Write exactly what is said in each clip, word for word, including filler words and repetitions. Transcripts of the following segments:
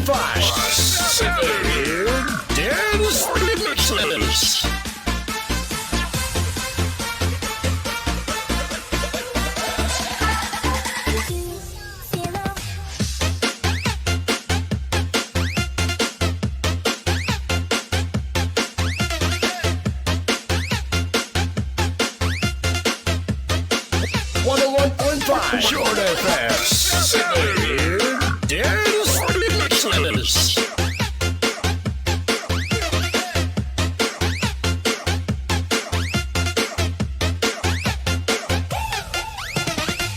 Seven Dance Remixes. One oh one point five Short F M. Seven Dance Remixes.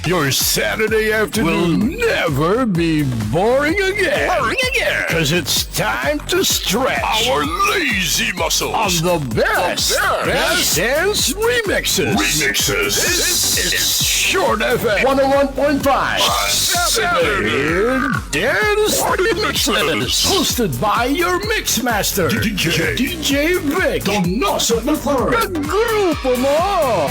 Your Saturday afternoon will never be boring again. Boring again. Because it's time to stretch our lazy muscles on the best, the best dance remixes. Remixes. This is Short F M one oh one point five. Saturday Dance Remixes. Hosted by your mix master, D J, D J Vic Donoso the third. Kagrupo mo!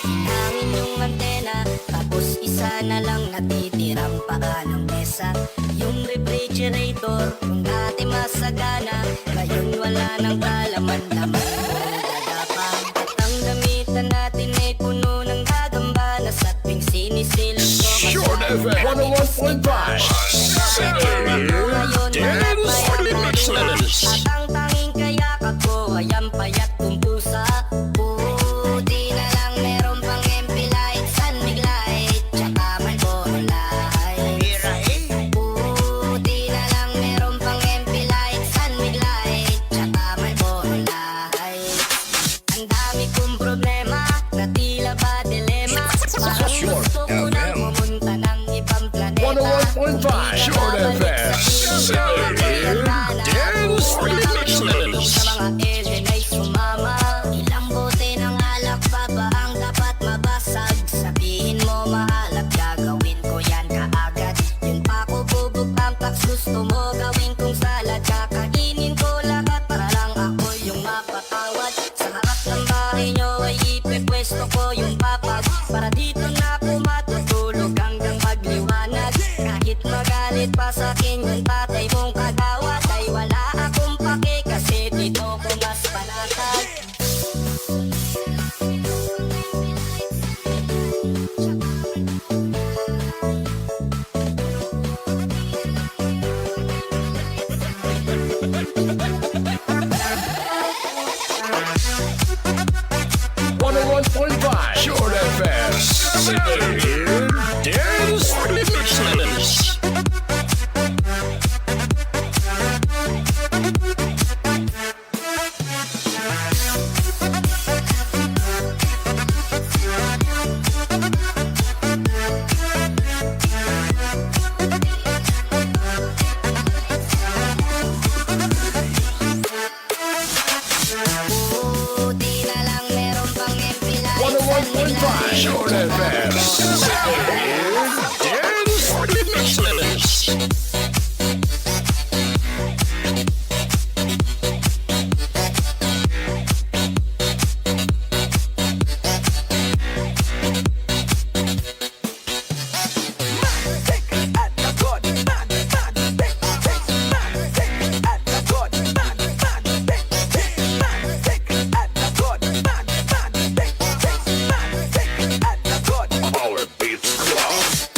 Ang inyong antena, tapos isa na lang natitirang paa ng mesa. Yung refrigerator, kung dati masagana, ngayon wala nang kalaman-laman. Puro dada pa. At ang damitan natin ay puno ng gagamba na sa tuwing sinisilip ko, Short F M one oh one point five. Saturday Dance Remixes. At ang tanging kayakap ko ay ang payat kong pusa. Buti na lang meron pang M P light, San Mig light, tsaka Marlboro light. Buti na lang meron pang M P light, San Mig light, tsaka Marlboro light. Ang dami kong problema na tila ba dilema. Parang gusto ko nang pumunta ng ibang planeta. One oh one point five Short F M. Dance Remixes. Sa mga alien ay sumama. Ilang bote ng alak pa ba ang dapat mabasag? Sabihin mo mahalap, gagawin ko yan kaagad. Yung pako, bubog, tamtax, gusto mo gawin kong salad. Kakainin ko lahat para lang ako yung mapatawad. Sa harap ng bahay nyo ay ipepwesto ko yung papag. Para dito na ako matutulog hanggang magliwanag. Kahit magalit pa sa akin yung tatay mong kagawad, ay wala akong pake kasi dito ko mas panatag. One oh one point five Short F M. Seven Dance Remixes. Buti na lang meron pang M P light. One oh one point five Short F M. Dance Remixes.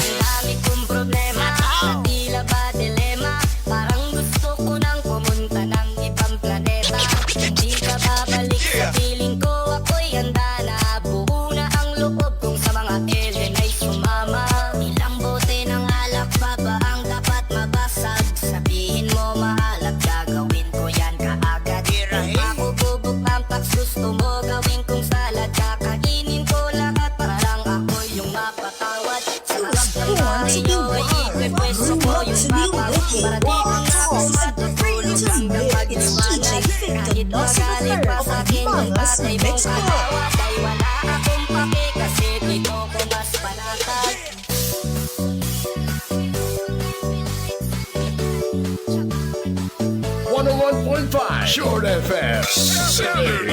Ang dami kong problema, na tila ba dilema. Parang gusto ko nang pumunta ng ibang planeta. Hindi ka babalik sa piling ko, ako'y handa na. Buo na ang loob kong sa mga alien ay sumama. Ilang bote ng alak pa ba ang dapat mabasag? Sabihin mo mahalap, gagawin ko yan kaagad. Ako bubog, tamtax, gusto mo gawin kong salad. Kakainin ko lahat para lang ako yung mapatawad. Sa harap ng bahay nyo ay ipepwesto ko yung papag. Para dito na ako matutulog hanggang magliwanag. Kahit magalit pa sa akin yung tatay mong kagawad, ay wala akong pake kasi dito ko mas panatag. One oh one point five Short F M. Seven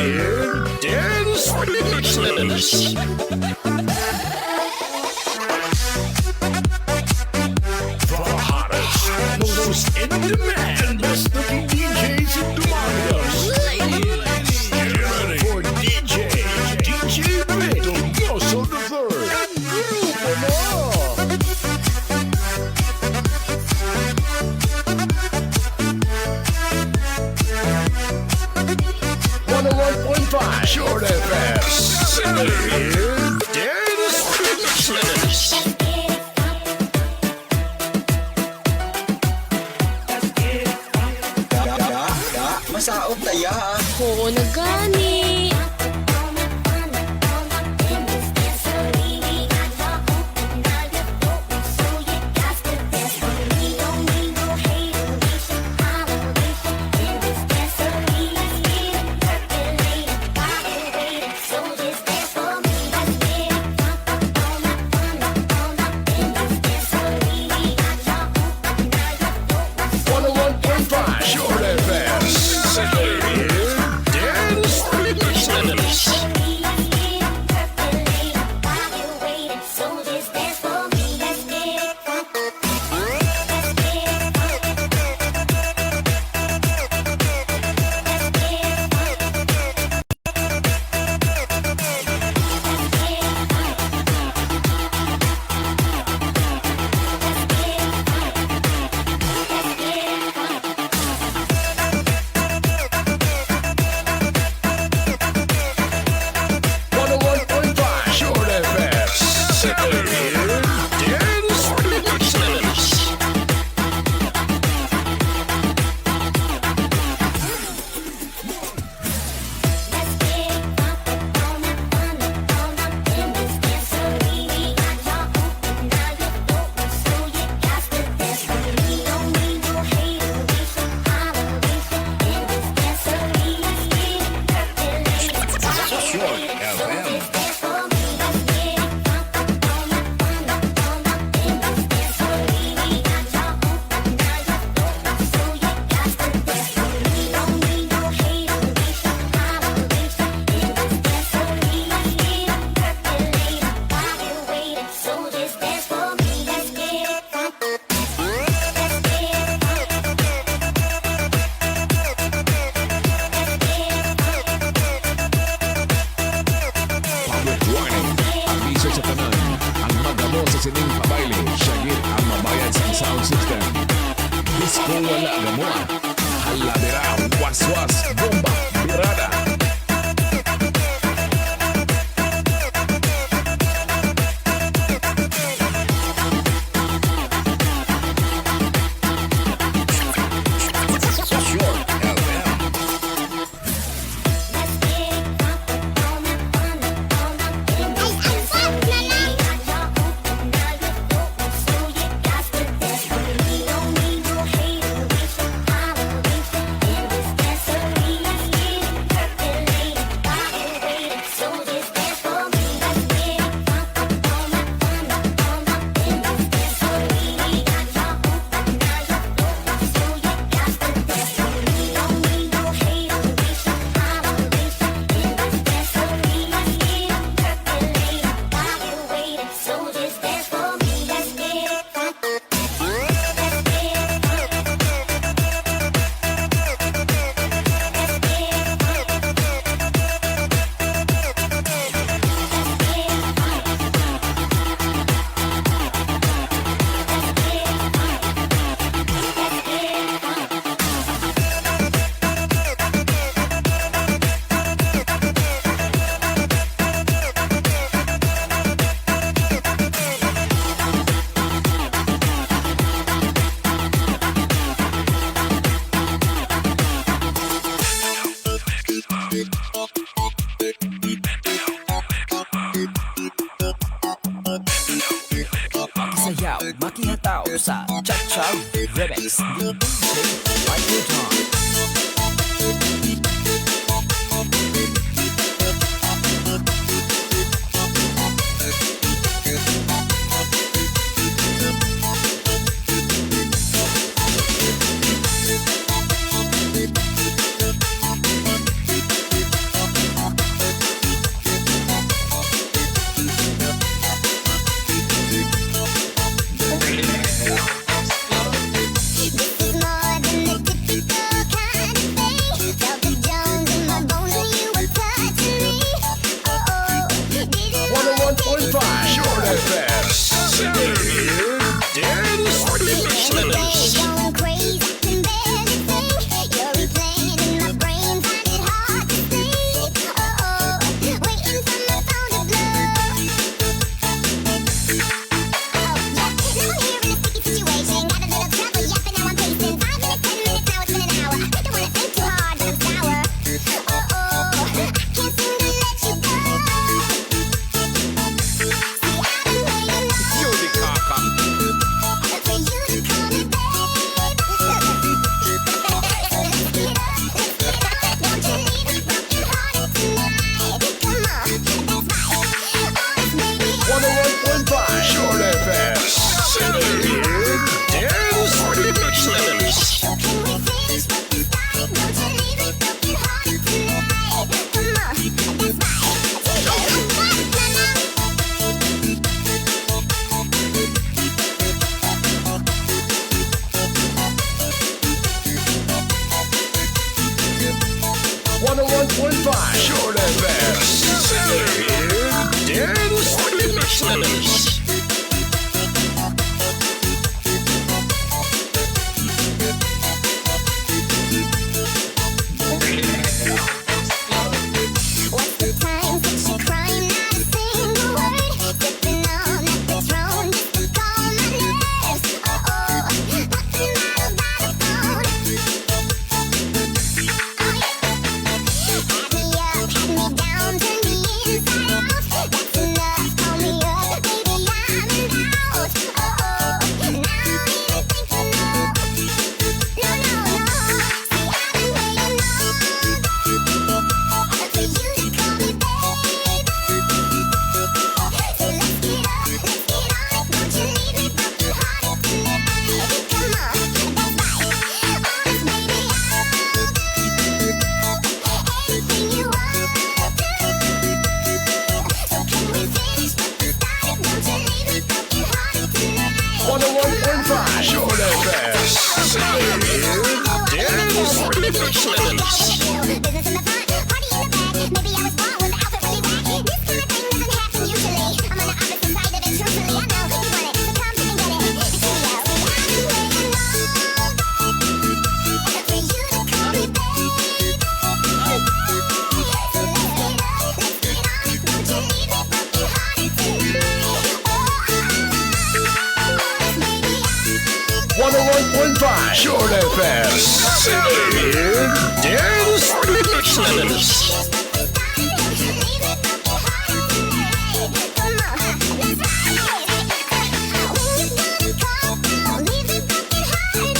Dance Remixes. The hottest, the most in demand One oh one point five Joy F M. Singing Dance Mix. Masaot ta ya. Oo na gani. One oh one point five Joy F M. Singing Dance Mix. One oh one point five Joy F M. Singing Dance Mix. Public warning. Abiso sa tanan, ang magamo sa sining pabayle, siya gid ang mabayad sa sound system. Disco wala gamoa. Hala dira, waswas, bomba, birada. Makisayaw, makihataw sa Cha Cha Remix ni D J Michael John. Five. Short F M. Saturday Dance Remixes. What's the time? Sexy crying, not a single word. Sipping on that Patron just to calm my nerves. Oh, oh, popping bottles by the phone. Oh, yeah. Add me up, pat me down, turn me inside out. That's enough, call me up, baby, I'm in doubt. Oh, oh, and I don't even think you know. No, no, no. See, I've been waiting all day for you to call me, baby. So let's get up, let's get on it. Don't you leave me broken hearted tonight. Come on, that's right. Honest, baby, I'll do anything you want to. So can we finish what we started? Don't you leave me broken hearted tonight. One oh one point five Short F M. Saturday Dance Remixes. Business in the front, party in the back. Maybe I was born when the outfit really whack. This kind of thing doesn't happen usually. I'm on the opposite side of it, truthfully. I know you want it, so come take and get it. The studio. I've been waiting all day for you to call me, baby. So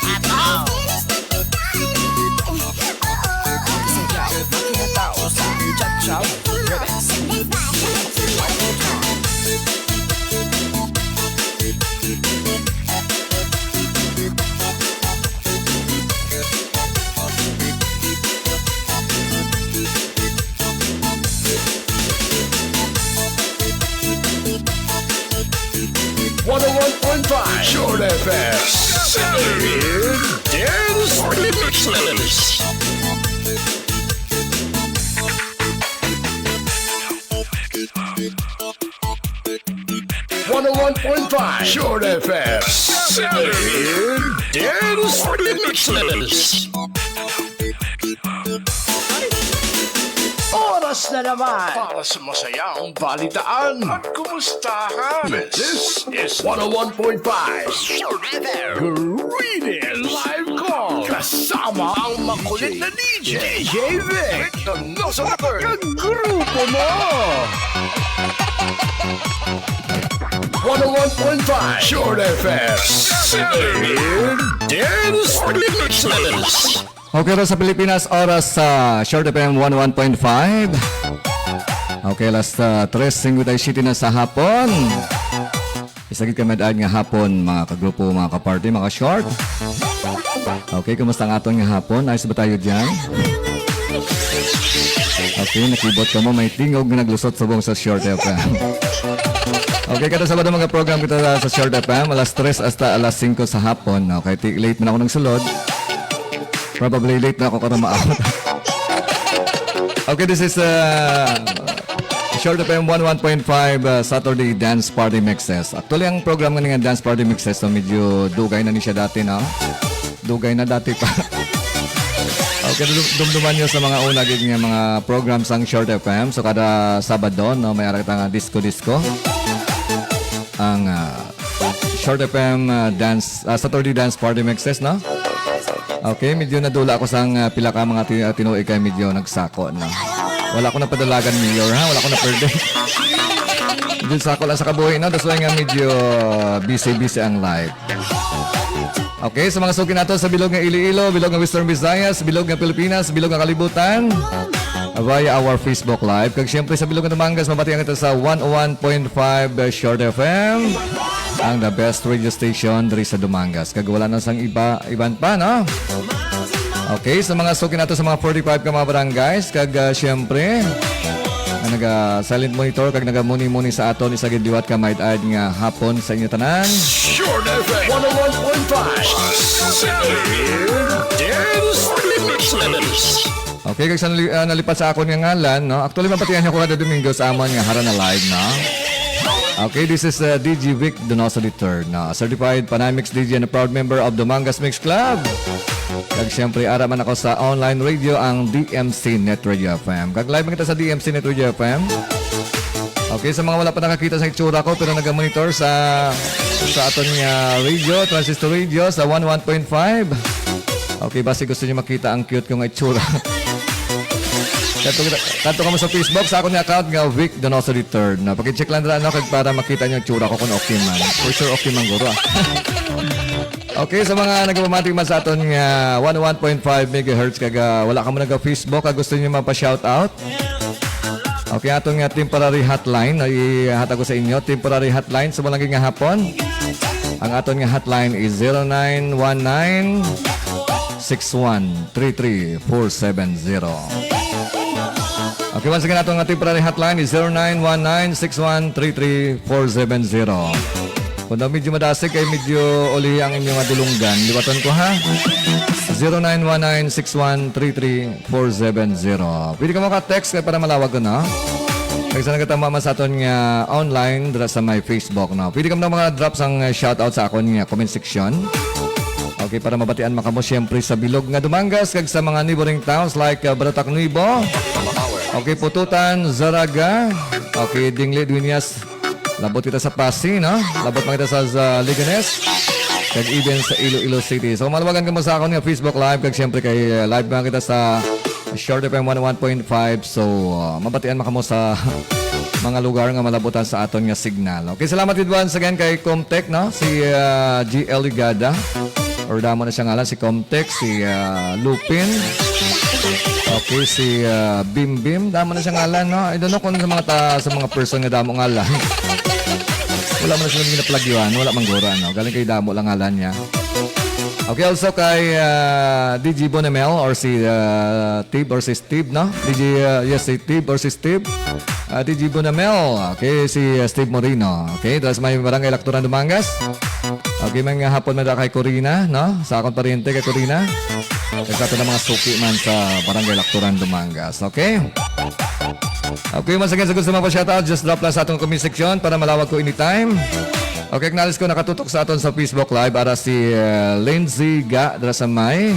let's get up, let's get on it. Don't you leave me broken hearted tonight. Oh, oh, oh, oh, baby, I'll do one oh one point five Short F M. Saturday Dance Remixes. One oh one point five Short F M. Saturday Dance Remixes. One oh one point five Short F M. Saturday Dance Remixes. Oras na naman para sa masayang balitaan at kumustahan. This is one oh one point five Short F M. Greetings Live Call. Kasama ang makulit na D J, D J Vic. With the Nose Rapper. Kag grupo mo. One oh one point five Short F M. Saturday Dance Remixes. Okay, oras sa Pilipinas, oras sa Short F M one oh one point five. Okay, alas, ah, tres cincuenta y siete na sa hapon. Isa gid ka mad-add nga hapon, mga kagrupo, mga kaparty, mga short. Okay, kumusta ang aton nga hapon? Ayos ba tayo dyan? Okay, nakibot ka mo. May tingog nga naglusot subong sa Short F M. Okay, kada Sabado mga program kita sa, sa Short F M, alas tres hasta alas singko sa hapon. Okay, ti-, late man ako nagsulod. Probably late na ako karon maabot. Okay, this is, uh, Short F M one one point five, uh, Saturday Dance Party Mixes. Actually, ang program nga nga Dance Party Mixes, so medyo dugay na ni siya dati, no? Dugay na dati pa. Okay, dum- dumduman nyo sa mga una gid nga mga program sang Short F M. So, kada Sabado, no, may ara kita nga disco-disco. Ang, ah, Short F M, ah, dance, ah, Saturday Dance Party Mixes, no? Okay, medyo nadula ako sang, ah, pila ka mga ti-, ah, tinuig kay medyo nagsako, no? Wala ko na padalagan, Mayor, ha? Wala ko na perde. Medyo sako lang sa kabuhi, no? That's why nga medyo, ah, busy-busy ang life. Okay, sa mga suki nato sa bilog nga Iloilo, bilog nga Western Visayas, bilog nga Pilipinas, bilog nga kalibutan, via our Facebook Live. Kag siyempre sa bilog nga Dumangas, mabatian kita sa one oh one point five Short F M, ang the best radio station diri sa Dumangas. Kag wala na sang iba, iban pa, no? Okay, sa mga suki nato sa mga forty-five ka mga barangays, kag, ah, siyempre, ang naga-silent monitor kag nagamuni-muni sa aton, isa gid liwat ka maid-aid nga hapon sa inyo tanan. Short F M one oh one point five. Saturday Dance Remixes. Okay, kag sa nali-, ah, nalipat sa akon nga ngalan, no? Actually, mabatian niyo ko kada Domingo sa amon nga Harana Live, no? Okay, this is, uh, D J Vic Donoso the third, no? Certified Panamix D J and a proud member of Dumangas Mix Club. Kag siyempre, ara man ako sa online radio, ang D M C Net Radio F M. Kag live man kita sa D M C Net Radio F M. Okay, sa mga wala pa nakakita sa itsura ko, pero naga-monitor sa, sa aton nga radio, transistor radio, sa one one point five. Okay, basi gusto niyo makita ang cute ko nga itsura. Kadto kita, kadto kamo sa Facebook, sa akon nga account nga Vic Donoso the third. Na, paki-check lang dira, no, kag para makita niyo ang itsura ko kung okay man. For sure, okay man, guro, ah. Okay, sa mga nagpamati man sa aton nga one oh one point five megahertz, kag, ah, wala kamo naga-Facebook, kag gusto niyo mapa-shoutout, okay, aton nga temporary hotline, no, ihatag ko sa inyo, temporary hotline sa mga nga hapon. Ang aton nga hotline is zero nine one nine six one three three four seven zero. Okay, once again, aton nga temporary hotline is zero nine one nine six one three three four seven zero. Kung daw medyo madasig, kay medyo uli ang inyong dulunggan, liwatan ko, ha? Zero nine one nine six one three three four seven zero. Pwede ka maka-text kay para malawag ko, no? Kag sa nagatama man sa aton nga online, dira sa may Facebook, no? Pwede ka man mga drop sang, uh, shoutout sa akon nga comment section. Okay, para mabatian man kamo, siyempre, sa bilog nga Dumangas kag sa mga neighboring towns like, uh, Baratak Nuevo. Okay, Pututan, Zaraga. Okay, Dingle, Dueñas. Labot kita sa Pasi, no? Labot man kita sa, sa Leganes. Kag even sa Iloilo City. So, malawagan kamo sa akon nga Facebook Live. Kag siyempre kay, uh, live man kita sa Short F M one oh one point five. So, uh, mabatian man kamo sa mga lugar nga malabutan sa aton nga signal. Okay, salamat gid once again kay Comtech, no? Si, uh, G L Ligada. Or damo na siya ngalan, si Comtech, si, uh, Lupin. Okay, si, uh, Bim Bim. Damo na siya ngalan, no? I don't know kung sa mga ta-, sa mga person nga damo ngalan. Wala man sila ginaplagyuhan, wala man gura, no? Galing kay damo lang ngalan niya. Okay, also kay, uh, D J Bonamel or si, uh, Tib or si Steve, no? D J, uh, yes, si Tib or si Steve. Uh, D J Bonamel, okay, si, uh, Steve Moreno. Okay, tapos may Barangay Lactoran, Dumangas. Okay, may nga hapon man kay Corina, no? Sa akong pariente kay Corina. Kag sa aton mga suki man sa Barangay Lactoran, Dumangas. Okay? Okay, once again, sa gusto magpa-shoutout, just drop lang sa atong comment section para malawag ko anytime. Okay, acknowledge ko nakatutok sa aton sa Facebook Live, ara si, uh, Lindsay Ga, dira sa may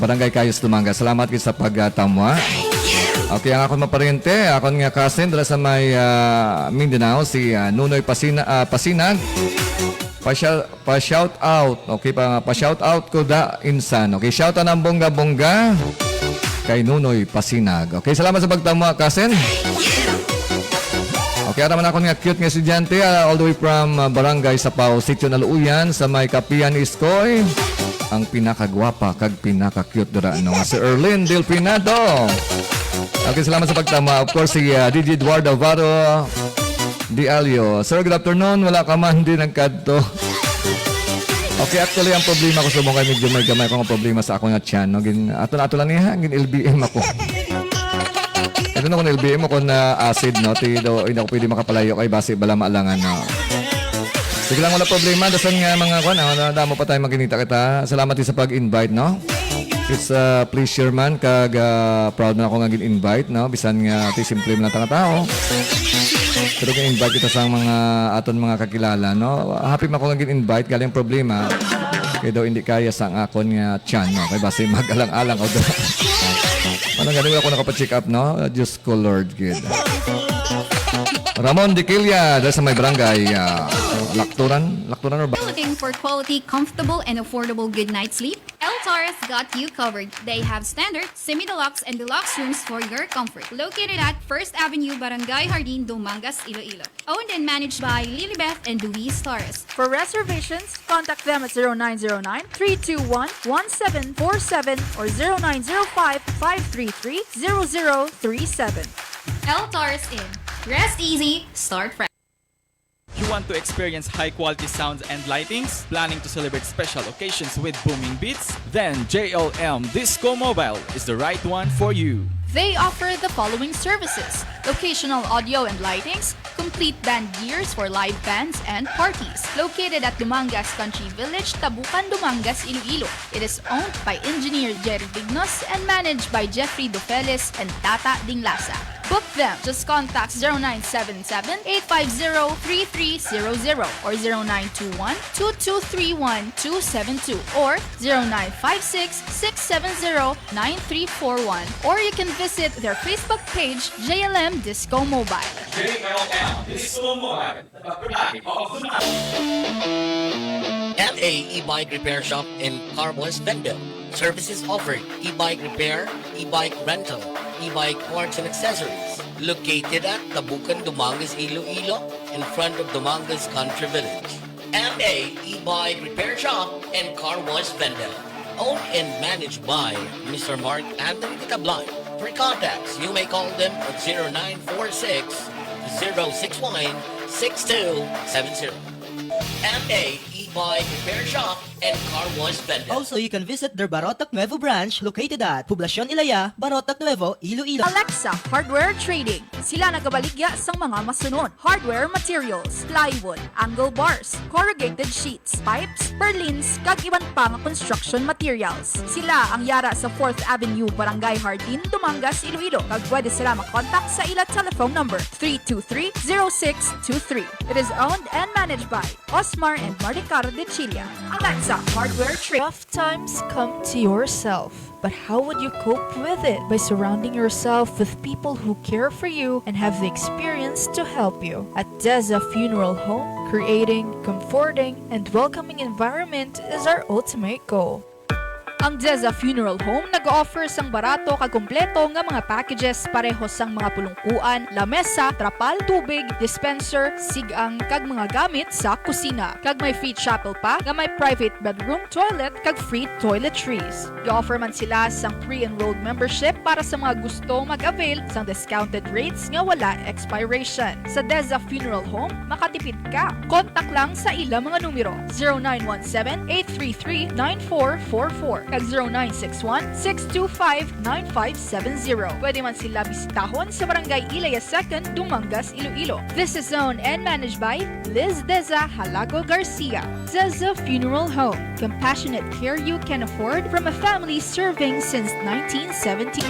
Barangay Cayos, Dumangas. Salamat gid sa pagtamwa. Okay, ang akon maparente, akon nga cousin dira sa may, uh, Mindanao, si, uh, Nunoy Pasina-, uh, Pasinag. Pa-shou-, pa-shout out. Okay, pa, pa-shout out ko da insan. Okay, shout out ang bongga-bongga kay Nunoy Pasinag. Okay, salamat sa pagtamwa, cousin. Okay, ara man akon nga cute nga estudyante, ah, all the way from, ah, Barangay Sapaw, Sitio Naluuyan, sa may Kapihan ni Iskoy. Ang pinakagwapa kag pinaka-cute dira, no, nga si Erlyn Delfinado. Okay, salamat sa pagtama. Of course, si, ah, D J Eduardo Alvaro Dialio. Sir, good afternoon. Wala ka man din nagkadto. Okay, actually, ang problema ko sa mga medyo may gamay akong problema sa akong tiyan, no? Gin-, ato na ato lang niya, gin-L B M ako. Ito na kung L B M ako na acid, no? Ti do, hindi ako pwede makapalayo kay basi bala maalangan, no? Sige lang, wala problema. Dason nga mga kwan, ah, damo pa tayo magkinita kita. Salamat din sa pag-invite, no? It's a pleasure man, kag, ah, proud man ako nga gin-invite, no? Bisan nga ti simple man ang tanga tao. Pero gin-invite kita sa mga aton mga kakilala, no? Happy man ako nga gin-invite, galing problema. Kaya daw hindi kaya sa ang akon nga tiyan, no? Kaya basi mag-alang-alang ako doon. Ano ganun ako nakapacheck up, no? Ah, Diyos ko, Lord, gid. Ramon Diquilla, dahil sa may barangay, ah, Lakturan, Lakturan or ba? Looking for quality, comfortable, and affordable good night's sleep? El Taurus got you covered. They have standard, semi-deluxe, and deluxe rooms for your comfort. Located at First Avenue, Barangay Jardin, Dumangas, Iloilo. Owned and managed by Lilibeth and Luis Taurus. For reservations, contact them at zero nine zero nine, three two one, one seven four seven or zero nine zero five, five three three, zero zero three seven. El Taurus Inn. Rest easy, start fresh. You want to experience high-quality sounds and lightings? Planning to celebrate special occasions with booming beats? Then J L M Disco Mobile is the right one for you. They offer the following services: locational audio and lightings, Complete band gears for live bands and parties. Located at Dumangas Country Village, Tabucan, Dumangas, Iloilo. It is owned by Engineer Jerry Dignos and managed by Jeffrey Dufelis and Tata Dinglasa. Book them. Just contact zero nine seven seven, eight five zero, three three zero zero or zero nine two one, two two three one, two seven two or zero nine five six, six seven zero, nine three four one, or you can visit their Facebook page, J L M Disco Mobile. J L M Disco Mobile, the pride of the night. M A E-Bike Repair Shop and Car Wash Vendor. Services offered: e-bike repair, e-bike rental, e-bike parts and accessories. Located at Tabucan, Dumangas, Iloilo, in front of Dumangas Country Village. M A E-Bike Repair Shop and Car Wash Vendor. Owned and managed by Mister Mark Anthony Ditablay. For contacts, you may call them at zero nine four six, zero six one, six two seven zero. M A E-Bike Repair Shop and Car Wash Vendor. Also, you can visit their Barotac Nuevo branch located at Poblacion Ilaya, Barotac Nuevo, Iloilo. Alexa Hardware Trading. Sila nagabaligya sang mga masunod: hardware materials, plywood, angle bars, corrugated sheets, pipes, purlins, kag iban pa nga construction materials. Sila ang yara sa Fourth Avenue, Barangay Jardin, Dumangas, Iloilo, kag pwede sila makontak sa ila telephone number, three two three, zero six two three. It is owned and managed by Osmar and Maricar de Chilla. Alexa Hardware Trading. Tough times come to yourself, but how would you cope with it? By surrounding yourself with people who care for you and have the experience to help you. At Deza Funeral Home, creating, comforting, and welcoming environment is our ultimate goal. Ang Deza Funeral Home nag-offer sang barato kag kompleto nga mga packages, pareho sang mga pulungkuan, lamesa, trapal, tubig, dispenser, sig-ang, kag mga gamit sa kusina. Kag may free chapel pa nga may private bedroom, toilet, kag free toiletries. Ga-offer man sila sang pre-enrolled membership para sa mga gusto mag-avail sang discounted rates nga wala expiration. Sa Deza Funeral Home, makatipid ka. Kontak lang sa ila mga numero, zero nine one seven, eight three three, nine four four four kag zero nine six one, six two five, nine five seven zero. Pwede man sila bisitahon sa Barangay Ilaya Second, Dumangas, Iloilo. This is owned and managed by Liz Deza Halago Garcia. Deza Funeral Home, compassionate care you can afford from a family serving since nineteen seventy.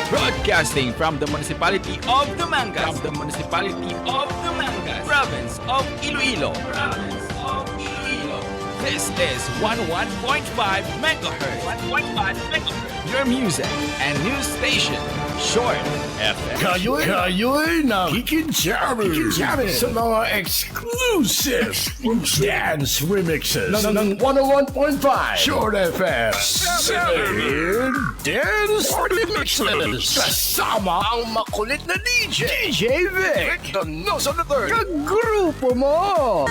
Broadcasting from the municipality of Dumangas, from the municipality of Dumangas, province of Iloilo, province of Iloilo. This is one oh one point five megahertz. One point five megahertz. Your music and news station, Short F M. Kayo'y, kayo'y nakikijamming, nakikijamming sa mga exclusive dance remixes ng, ng one oh one point five Short F M. Seven Dance Remixes. Kasama ang makulit na D J, D J Vic, the Nose of the Third, kag grupo mo.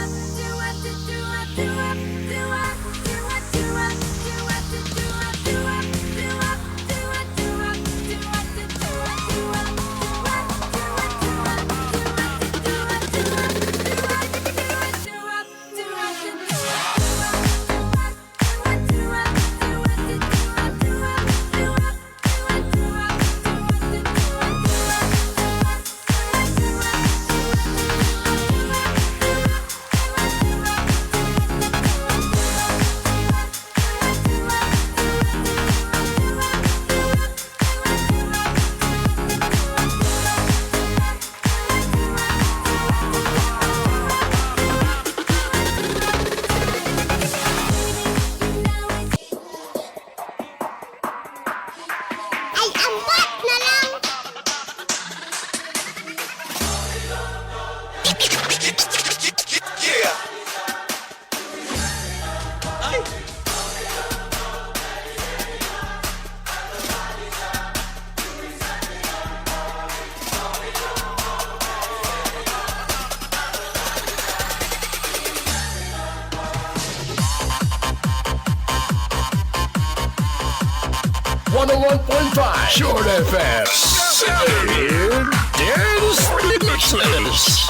Ay, ambat na lang! One oh one point five Short F M. Seven Dance Remixes.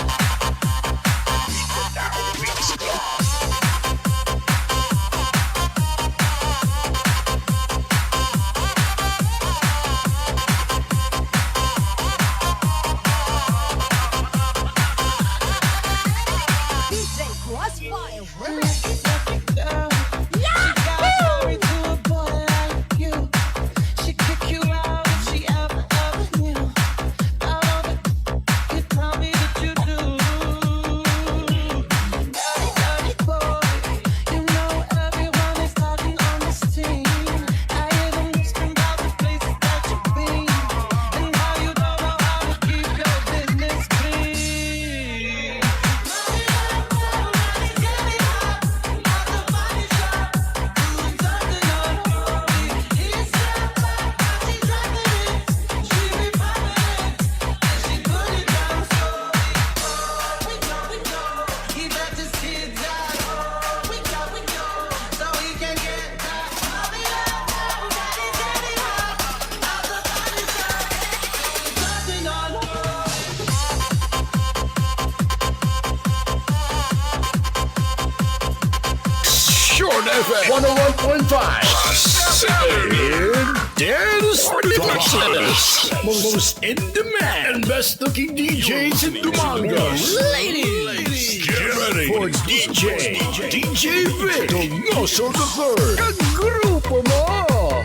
F M one oh one point five. Saturday Dance Remixes. Most in demand and best looking D Js in Dumangas. Ladies, get ready for D J, D J Vic Donoso the third. Kagrupo mo!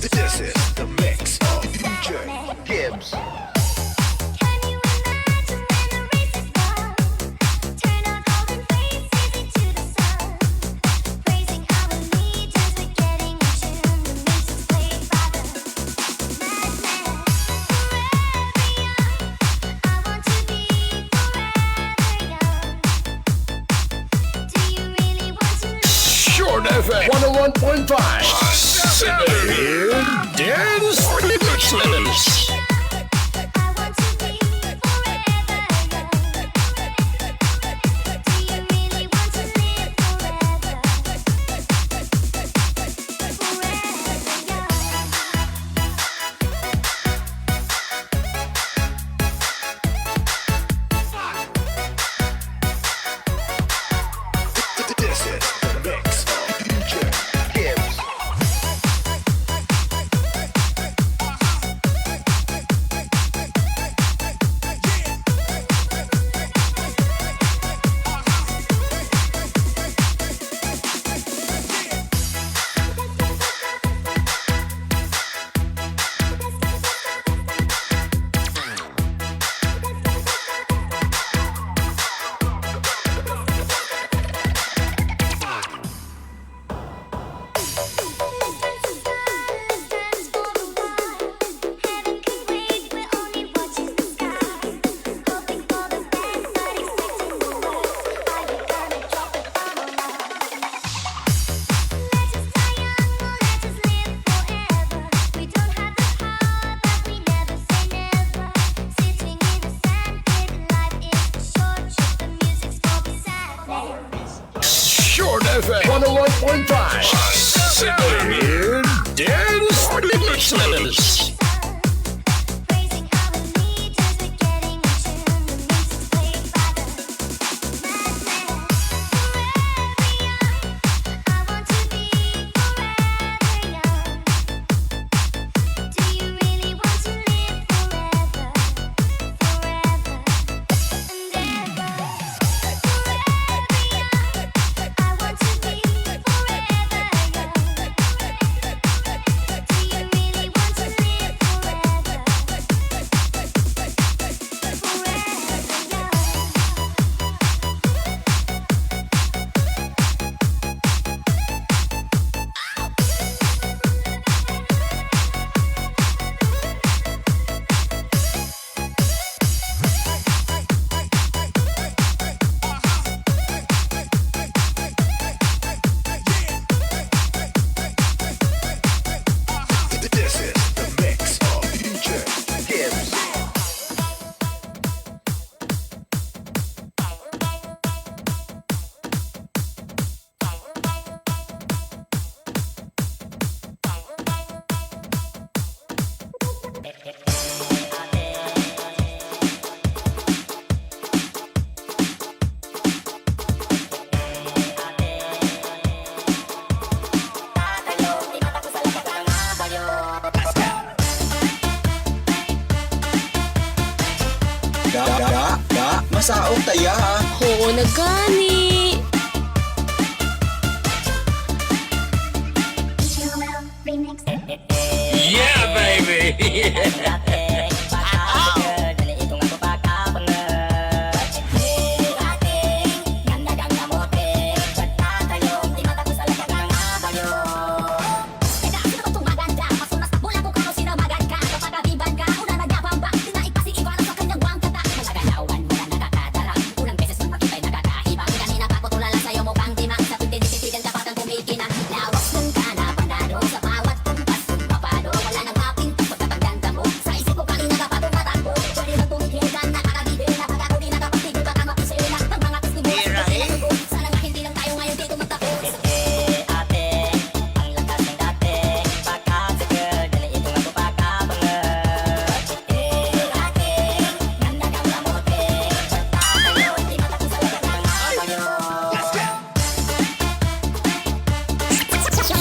This is the mix of D J Gibbs. Short F M one oh one point five. Saturday Dance Remixes. This is the mix of D J Gibbs. Short F M one oh one point five. Saturday Dance Remixes. This is the mix of D J Gibbs. Ga, ga, ga, masaot ta ya. Oo na gani. Yeah, baby!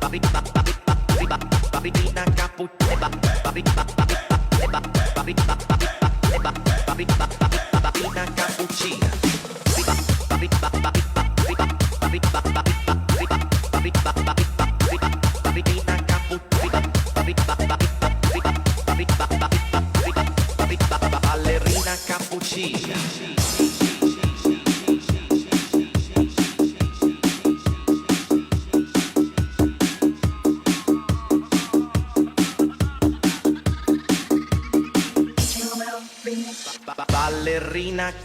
Ballerina Capuchina. Ballerina Capuchina. Ballerina Capuchina.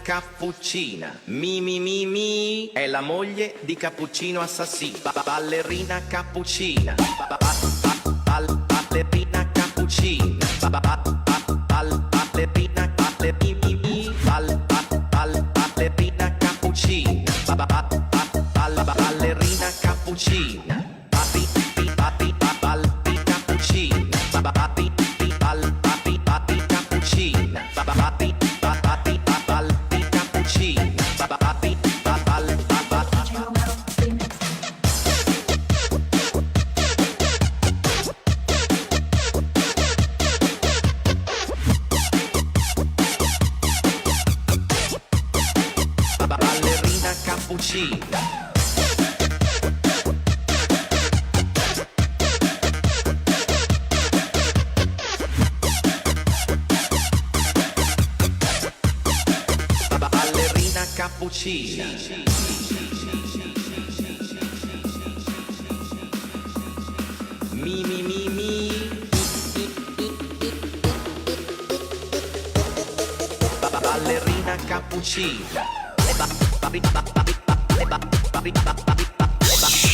Cappuccina. Mi, mi, mi, mi. È la moglie di Cappuccino assassino. Ba-, ba-, ballerina cappuccina. Ba-, ba-, ba-, bal-, ballerina cappuccina. Ba-, ba-, ba-, ba-, bal-, ballerina, balle-, mi, mi, mi. Bal-, ba-, bal-, ballerina cappuccina. Ba-, ba-, ba-, ba-, bal-, ba-, ballerina cappuccina. Papi, pi, papi, pa, pal, pi, cappuccina. Pa, pa, papi, pi, pal, papi, papi, cappuccina. Pa, pa, papi, pa, papi, pa, pal, pi, cappuccina. Pa, pa, papi, pa, pal, pa, pa, pa, pa. Ba-, ballerina cappuccina. Ba-, ballerina cappuccina. Mi, mi, mi, mi. Ba-, ba-, ballerina cappuccina.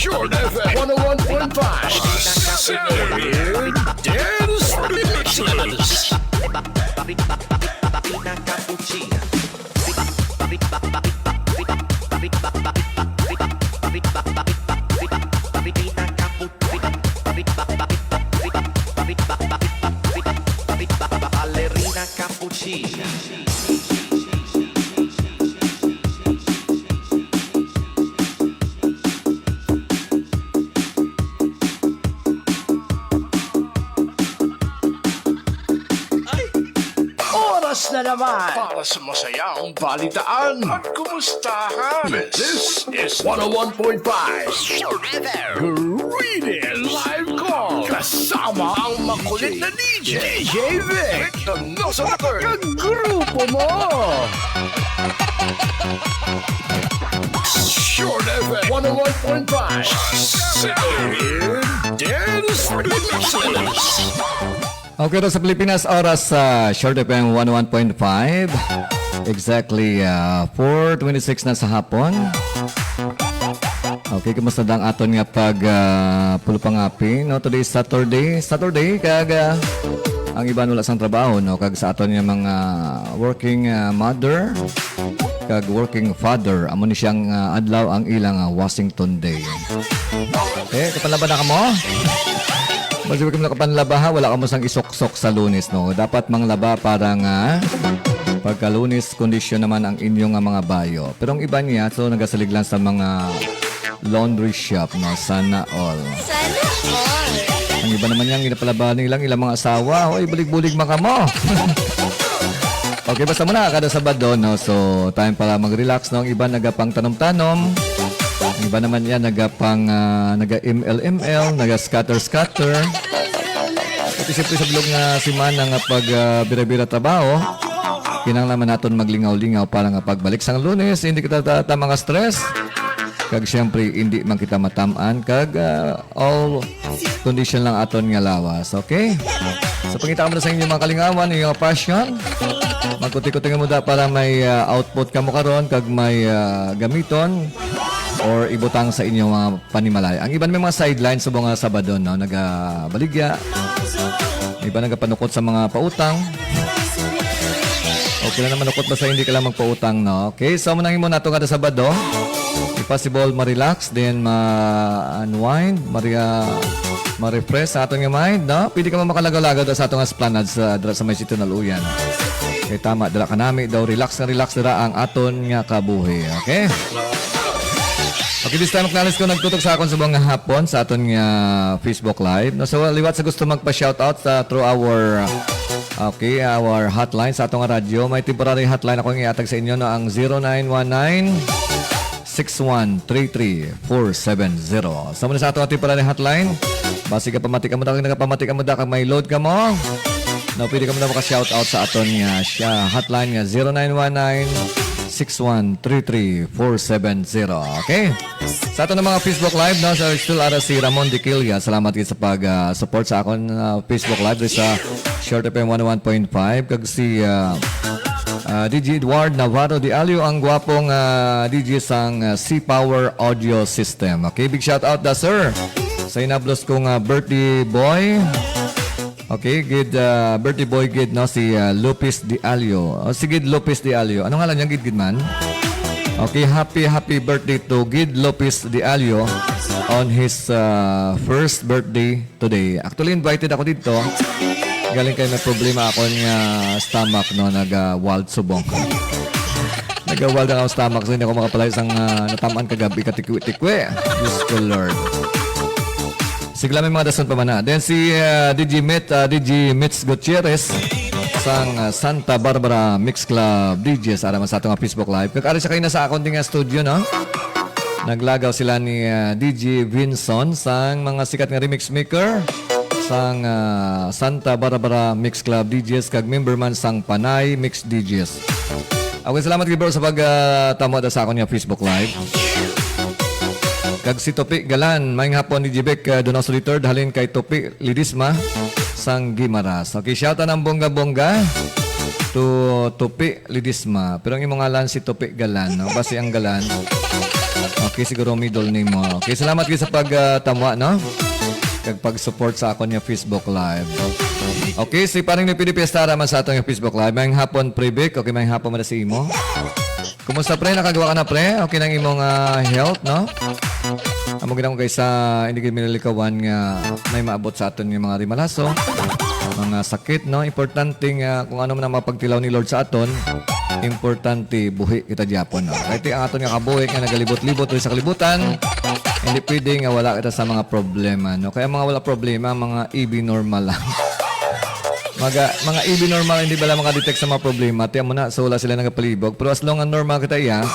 Short F M one oh one point five. Saturday Dance Mixes. Ballerina cappuccina. Ballerina cappuccina. Oras na naman para sa masayang balitaan at kumustahan. This is one oh one point five Greetings Live Call. Kasama ang makulit na D J, D J Vic. Ano sa record? Kag grupo mo. Short F M one oh one point five. Saturday Dance Mixes. Okay, to sa Pilipinas, oras sa Short F M one oh one point five. Exactly, ah, four twenty-six na sa hapon. Okay, kumusta ang aton nga pag, ah, pulo pangapi, no? Today is Saturday. Saturday, kag, ah, ang iban wala sang trabaho, no? Kag sa aton nga mga working, ah, mother, kag working father, amo ni siyang, ah, adlaw ang ilang, ah, Washington Day. Eh, kapanlaba na kamo? Basta kamo nakapanlaba, ha, wala kamo sang isuksok sa Lunes, no? Dapat manglaba para nga pagka Lunes, kondisyon naman ang inyo nga mga bayo. Pero ang iba niya, so nagasalig lang sa mga laundry shop, no? Sana all. Sana all. Ang iba naman niya, ginapalaba nilang ilang mga asawa. Hoy, bulig-bulig man kamo. Okay, basta muna, kada Sabado, no? So, time para mag-relax, no? Ang iba nagapang tanom-tanom. Ang iba naman yan, nagapang, ah, naga-M L M L, naga-scatter-scatter. Pati siyempre sa bilog nga simana nga pag, ah, bira-bira trabaho, kinahanglan man naton maglingaw-lingaw para nga pagbalik sang Lunes, hindi kita ta, ta mga stress. Kag siyempre, hindi man kita matam-an. Kag, ah, all condition lang aton nga lawas, okay? So, pangita mo na sa inyong mga kalingawan, inyong mga passion. Magkuti-kuti nga muda para may, ah, output kamo karon kag may, ah, gamiton or ibutang sa inyong mga panimalay. Ang iban may mga sideline sa mga Sabado, no? Nagabaligya. Ang iba nagapanukot sa mga pautang. Okay lang naman ukot basta hindi ka lang magpautang, no? Okay, so muna mo nato kada Sabado. If possible, ma-relax, then ma-unwind, maria, ma-refresh sa aton nga mind, no? Pwede ka man makalagaw-lagaw da sa aton nga esplanade sa, dira sa may Sitio Naluyan. Kay tama, dira ka nami daw, relax nga relax dira ang aton nga kabuhi, okay? Okay, this time, acknowledge ko nagtutok sa akon subong nga hapon sa aton nga Facebook Live. No, so, liwat sa gusto magpa-shoutout sa through our, okay, our hotline sa atong radyo. May temporary hotline ako nga iatag sa inyo, no, ang zero nine one nine, six one three three four seven zero. Sa muna sa atong temporary hotline, basi ka pamati ka mo, dahil nagapamati ka mo, dahil may load ka mo. No, pwede ka mo na maka-shoutout sa aton nga siya hotline nga zero nine one nine, six one three three four seven zero. Okay? Sa aton nga mga Facebook Live, no? So, still ara si Ramon Diquilia. Salamat gid sa pag, ah, support sa akon, ah, Facebook Live sa Short F M one oh one point five. Kag si, ah, Ah, D J Edward Navarro de Alio, ang gwapong, ah, D J sang, ah, C Power Audio System. Okay, big shout out da, sir. Sa inablos kong, ah, birthday boy. Okay, gid, ah, birthday boy gid, no, si, ah, Lopez de Alio. Oh, si Gid Lopez de Alio. Ano ngalan niya, gid, gid man? Okay, happy, happy birthday to Gid Lopez de Alio on his, ah, first birthday today. Actually, invited ako dito. Galing kay may problema ako nga stomach, no, nag-wild subong. Nag-wild ang stomach, so hindi ako makapalayo sang, ah, natamaan kagabi, katikwi-tikwi. Diyos ko, Lord. Sige lang, may mga dason pa man na. Then si, ah, D J Mit, ah, D J Mitz Gutierrez sang, ah, Santa Barbara Mix Club D Js, ara man sa atong Facebook Live. Kag ari sa kaina sa akon din nga studio, no? Naglagaw sila ni, ah, D J Vinson sang mga sikat nga remix maker sang, ah, Santa Barbara Mix Club D Js kag member man sang Panay Mix D Js. Okay, salamat gid, bro, sa pag, ah, tamo da sa akon nga Facebook Live. Kag si Topi Galan, maayong hapon, D J Vic, ah, Donoso the third, halin kay Topi Lidisma sang Guimaras. Okay, shout out ang bongga-bongga to Topi Lidisma. Pero ang imong ngalan si Topi Galan, no? Basi ang Galan. Okay, siguro middle name mo. Okay, salamat gid sa pag, ah, tamwa, no? Kag pag-support sa akon nga Facebook Live. Okay, si Paring Noy P D Fiesta ara man sa aton nga Facebook Live. Maayong hapon, Pre Vic. Okay, maayong hapon man sa imo. Kumusta, pre? Nakagawa ka na, pre? Okay nang imong, ah, health, no? Amo gid ang kaysa hindi gid minalikawan nga may maabot sa aton nga mga rimalaso, mga sakit, no? Importante nga kung ano man ang mga pagtilaw ni Lord sa aton, importante buhi kita gyapon, no? Kay ti ang aton nga kabuhi nga nagalibot-libot diri sa kalibutan, hindi pwede nga wala kita sa mga problema, no? Kaya mga wala problema, mga E B normal lang. Mga, mga E B normal, hindi bala makadetect sa mga problema. Tiyan mo na, so wala sila nagapalibog. Pero as long as normal kita iya,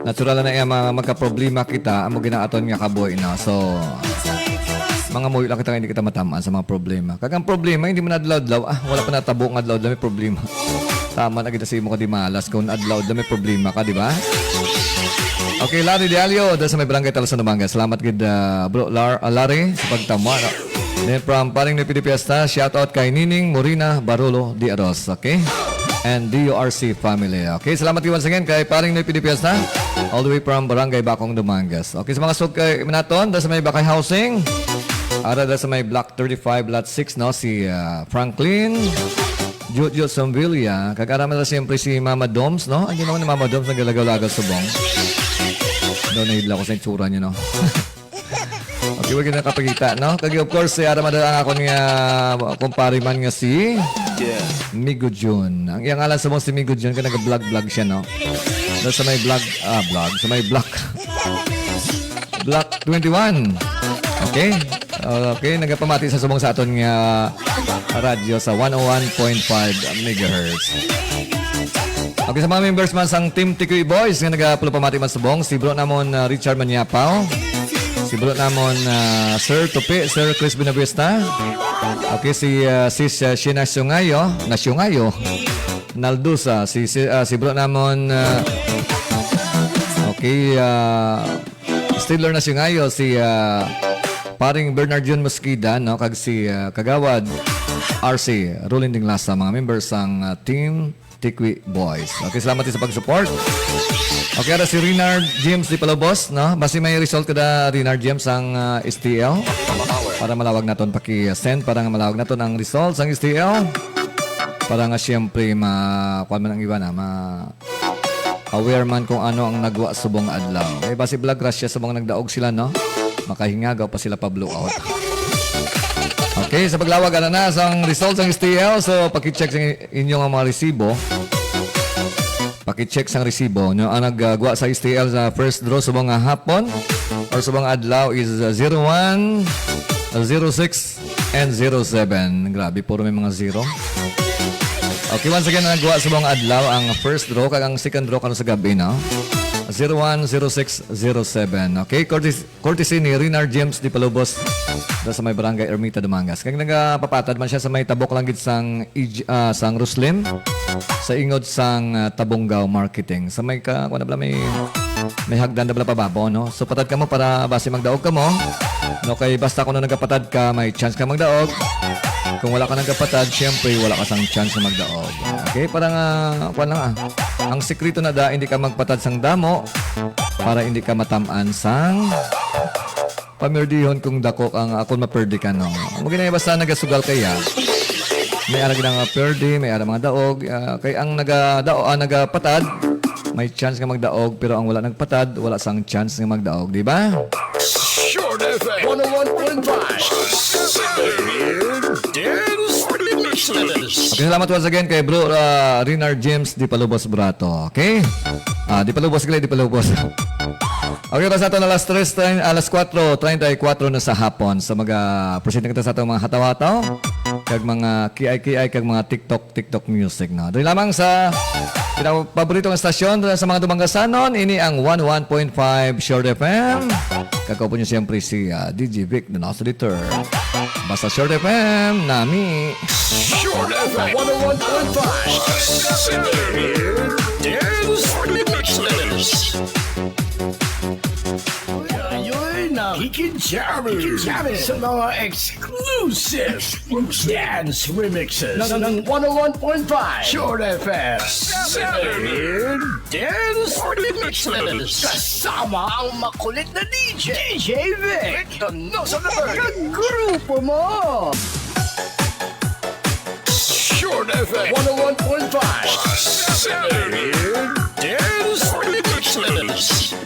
natural na iya ma-, magkaproblema kita, amo gid ang aton nga kabuhi na. So, mga muyo lang kita nga hindi kita matamaan sa mga problema. Kag ang problema, hindi man adlaw-adlaw. Ah, wala pa natabo nga adlaw-adlaw may problema. Tama na kita sa imo ka di malas kung adlaw-adlaw may problema ka, di ba? Okay, Larry Dialio, dahil sa may barangay Talusan, Dumangas. Salamat gid, ah, bro Lar-, ah, Larry, sa pagtama. No? Then from Paring Noy P D Fiesta, shout out kay Nining Morina Barolo de Aros, okay? And D U R C family, okay? Salamat gid once again kay Paring Noy P D Fiesta, all the way from Barangay Bacong, Dumangas. Okay, sa mga sug-, kay Manaton, da sa may Bakay Housing, ara da sa may Block thirty-five, Lot six, no? Si, ah, Franklin, Jojo Sombilia, kag ara man da siyempre si Mama Doms, no? Ano naman ni Mama Doms, nagalagaw-lagaw subong. Daw nahidlaw ko sa itsura niya, no? Okay, wag na kapagita, no? Kag of course, si ara man ang akon nga kumpare man nga si Yeah. Migo Jun. Ang iyang ngalan sa mga si Migo Jun, kaya nag-vlog-vlog siya, no? Doon sa may vlog, ah, vlog, sa may block. Block twenty-one. Okay? Okay, nagapamati sa subong sa aton nga radyo sa one oh one point five megahertz. Okay, sa mga members man sang Team Tikoy Boys nga nagapulupamati man subong, si bro namon, ah, Richard Maniapaw, si bro namon, ah, Sir Tupi, Sir Chris Buenavista. Okay, si, ah, Sis, ah, Sheena Siungayo, na Siungayo, Naldusa, si, si, ah, si bro namon, ah, okay, ah, Stidler na Siungayo, si, ah, paring Bernard Jun Mosqueda, no? Kag si, ah, Kagawad R C Rolinding Lasa, mga members sang, ah, Team Tikwi Boys. Okay, salamat sa pag-support. Okay, ara si Renard James di Palubos, no? Basi may result kada Renard James ang, ah, S T L. Para malawag naton, paki-send para nga malawag naton ang result sang S T L. Para nga siyempre ma-, kuwan man ang iba na, ma-, aware man kung ano ang nagwa subong nga adlaw. Kay basi bala grasya subong nagdaog sila, no? Makahingagaw pa sila pa blowout. Okay, sa paglawag, ano na, sa results ng S T L. So, paki-check sa inyo nga mga resibo. Paki-check sa resibo, no? Ang nagwa sa S T L sa first draw subong nga hapon or subong adlaw is, uh, zero one, zero six, and zero seven. Grabe, puro may mga zero. Okay, once again, ang nagwa subong adlaw ang first draw kag ang second draw karon sa gabi, no? Zero one, zero six, zero seven. Okay, courtesy, courtesy ni Renard James di Palubos, da sa may Barangay Ermita, Dumangas. Kag nagapapatad man siya sa may tabok lang gid sang Ij-, ah, sang Ruslim, sa ingod sang, ah, Tabungaw Marketing. Sa may ka, kuwan na bala, may may hagdan na bala pababo, no? So, patad kamo para basi magdaog kamo. No, kay basta kung nagapatad ka, may chance ka magdaog. Kung wala ka nagapatad, syempre, wala ka sang chance na magdaog. Okay, para nga, kuwan lang, ah. Ang sikreto na da, hindi ka magpatad sang damo para hindi ka matamaan sang pamirdihon kung dako ang akon maperdi ka, no? Amo gani, basta nagasugal kaya. May ara gid ang maperdi, may ara mga daog, ah, kay ang nagadao, ah, nagapatad, may chance nga magdaog, pero ang wala nagpatad, wala sang chance nga magdaog, di ba? Short F M one oh one point five. Dance Remixes. Okay, salamat once again kay Bro, ah, Renar James Di Palubos Brato. Okay? Ah, Di Palubos gali, Di Palubos. Okay, basta ato na alas tres, train, alas kuwatro treinta y kuwatro na sa hapon. So, mag-proceed na kita sa atong mga hataw-hataw, kag mga kiay-kiay, kag mga TikTok, TikTok music, no? Dali lamang sa pinapaborito nga stasyon sa mga Dumangasanon, ini ang one oh one point five Short F M. Kag kauban niyo siyempre si, ah, D J Vic, the Nostaliter. Basta Short F M, nami. Short F M one oh one point five. Dance Remixes. Ayoy, nakikijammer. Nakikijammer sa mga exclusive dance remixes ng one oh one point five Short F M. Dance Remixes. Kasama ang makulit na D J, D J Vic. Vic the Nostaliter. Kag grupo mo. Short F M one oh one point five. Saturday Dance Remixes.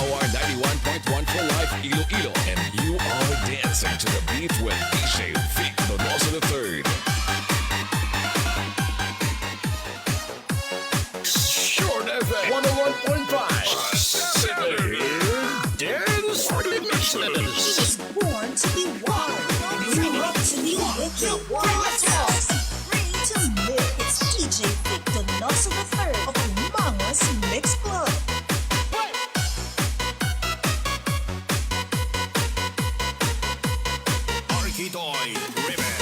Or ninety-one point one for Life Iloilo, and you are dancing to the beat with D J Vic Donoso the third. Short F M one oh one point five Saturday Dance Mixes. Born to be wild. Grew up to be wicked. Let's go. Free to live. It's D J Vic Donoso the third of Umangos Mix Club. Marquitoy River.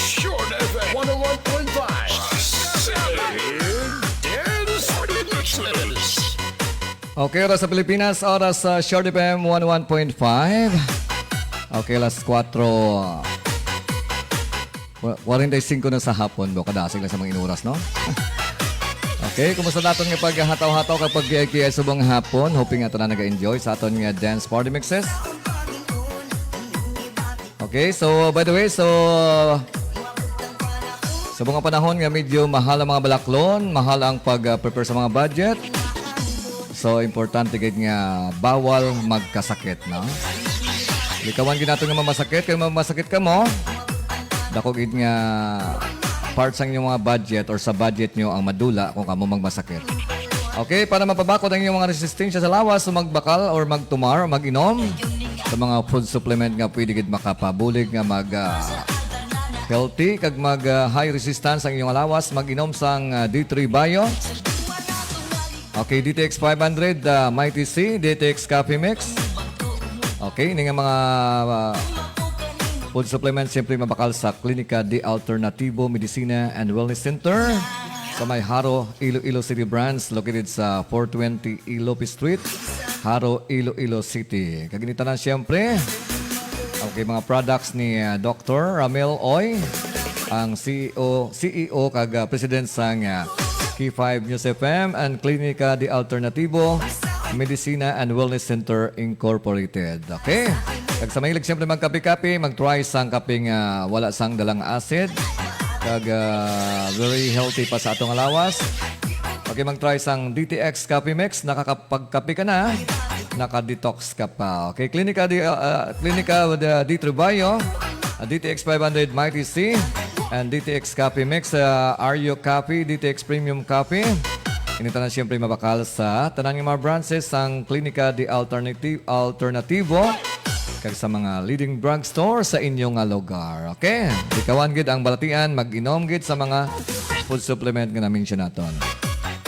Short F M one oh one point five. Saturday Dance Mixes. Okay, oras sa Pilipinas, oras sa Short F M one oh one point five. Okay, alas kwatro, wa-, kwarenta y singko na sa hapon, bo, kadasig lang sa mga inuras, no? Okay, kumusta naton nga paghataw-hataw kag pagkiay-kiay subong hapon? Hoping nga tanan naga-enjoy sa aton nga dance party mixes. Okay, so by the way, so sa mga panahon nga medyo mahal ang mga balaklon, mahal ang pag-prepare sa mga budget, so importante gid nga bawal magkasakit, no? Likawan gid nato nga mamasakit, kay mamasakit kamo, dako gid nga part sang inyong mga budget or sa budget nyo ang madula kung kamo magmasakit. Okay, para mapabakod ang inyong mga resistensya sa lawas, so magbakal or magtumar, mag-inom sa mga food supplement nga pwede gid makapabulig nga mag, ah, healthy kag mag, ah, high resistance ang inyong lawas, mag-inom sang, ah, D three Bio. Okay, D T X five hundred, ah, Mighty C, D T X Coffee Mix. Okay, ini nga mga, ah, food supplement, siyempre mabakal sa Klinika de Alternativo Medicina and Wellness Center sa may Jaro, Iloilo City Branch, located sa four twenty E Lopez Street, Jaro, Iloilo City. Kag ini tanan, siyempre, okay, mga products ni, ah, Doctor Ramel Oy, ang C E O, C E O kag, ah, President sang, ah, K five News F M and Klinika de Alternativo Medicina and Wellness Center Incorporated. Okay? Kag sa mahilig siyempre magkape-kape, mag-try sang kape nga wala sang dalang acid. Kag, ah, very healthy pa sa atong lawas. Okay, mag-try sang D T X Coffee Mix. Nakakapagkape ka na, naka-detox ka pa. Okay, Klinika di, ah, ah, Klinika with, ah, D three Bio, ah, D T X five hundred Mighty C, and D T X Coffee Mix, ah, Aryo Coffee, D T X Premium Coffee. Ini tanan siyempre mabakal sa tanan nga mga branches sang Klinika de Alternati-, Alternativo kag sa mga leading drugstore sa inyo nga lugar. Okay? Likawan gid ang balatian, mag-inom gid sa mga food supplement nga na-mention naton.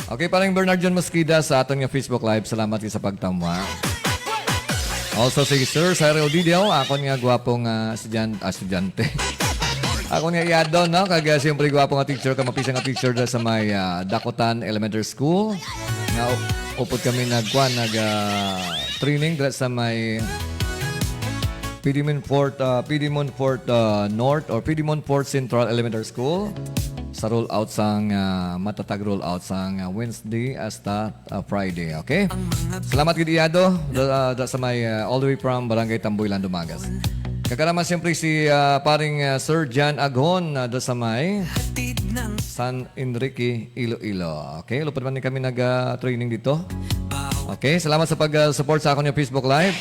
Okay, Paring Bernard John Mosqueda sa aton nga Facebook Live. Salamat gid sa pagtamwa. Also si Sir Cyril Dideo, akon nga gwapo nga estudyante, ah, estudyante. Akon nga iyado, no? Kag, ah, siyempre gwapo nga teacher, kag mapisa nga teacher da sa may, ah, Dakutan Elementary School. Nga u-, upod kami nagkuan, nag, ah, training dira sa may Piedmont Fort, ah, Piedmont Fort, ah, North or Piedmont Fort Central Elementary School. Sa rollout sang, ah, matatag rollout sang, ah, Wednesday hasta, ah, Friday, okay? Salamat gid iyado da, ah, da sa may, ah, all the way from Barangay Tamboylan, Dumangas. Kag kana man siyempre si, ah, paring, ah, Sir John Aghon, ah, da sa may San Enrique, Iloilo. Okay, lupad man ni kami nag, ah, training dito. Okay, salamat sa pag, ah, support sa akon nga Facebook Live.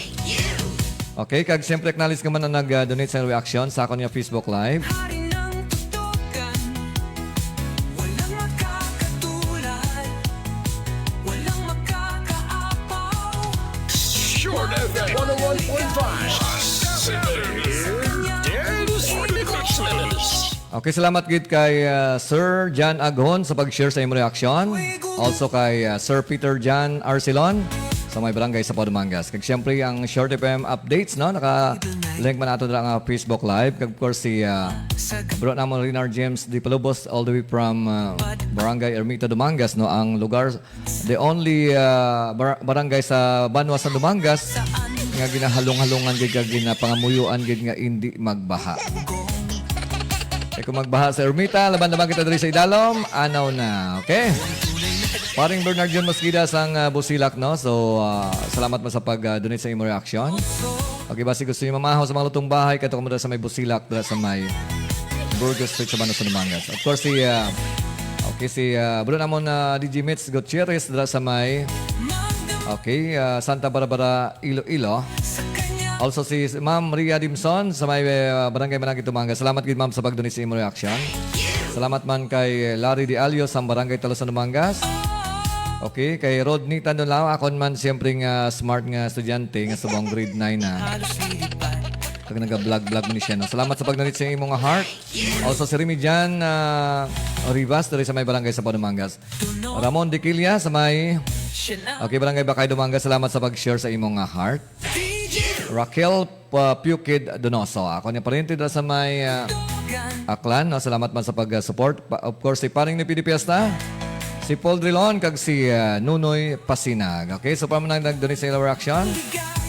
Okay, kag siyempre acknowledge naman ang nag, ah, donate sa reaction sa akon nga Facebook Live. Hari ng tuktukan, walang makakatulad, walang makakaapaw. Short F M one oh one point five. Sa kanya Dance Remixes. Okay, salamat gid kay, ah, Sir John Aghon sa pag-share sa imong reaction. Also kay, ah, Sir Peter John Arcelon sa may barangay sa Padumangas. Kag siyempre ang Short F M updates, no? Naka-link man ato dira nga Facebook Live. Kag of course si, ah, bro namon Renar James Di Palubos all the way from, ah, Barangay Ermita, Dumangas, no? Ang lugar, the only, ah, bar-, barangay sa banwa sa Dumangas nga ginahalong-halongan gid kag ginapangamuyuan gid nga indi magbaha. Kay kung magbaha sa Ermita, laban-laban kita diri sa idalom, anaw na, okay? Paring Bernard John Mosqueda sang, ah, Busilak, no? So, ah, salamat mo sa pag, ah, donate sa imo reaction. Okay, basi gusto niyo mamahaw sa mga lutong bahay, kadto kamo dira sa may Busilak, dira sa may Burgos Street sa Banos, Batangas. Of course, si, ah, okay, si, ah, bro namon na D J Mitch Gutierrez dira sa may, okay, ah, Santa Barbara, Iloilo. Also si Ma'am Ria Dimson sa may, ah, Barangay Managit, Dumangas. Salamat gid, ma'am, sa pag-donate sa imo reaction. Salamat man kay Larry Di Alio sa Barangay Talusan, Dumangas. Okay, kay Rodney Tandulao, akon man siyempre nga smart nga estudyante nga subong grade nine na. Kag naga-vlog-vlog man ni siya, no? Salamat sa pag-donate sa imo nga heart. Also si Remy Jan, ah, Rivas, diri sa may barangay sa Padumangas. Ramon Diquilla sa may, okay, Barangay Bacay, Dumangas. Salamat sa pag-share sa imo nga heart. Raquel, ah, Pukid Donoso. Ako ni pariente dira sa may, ah, Aklan, no? Salamat man sa pag-support. Pa-, of course, si Paring ni Pidi Fiesta, si Paul Drilon, kag si, ah, Nunoy Pasinag. Okay, so para man nag-donate sa ilang reaction.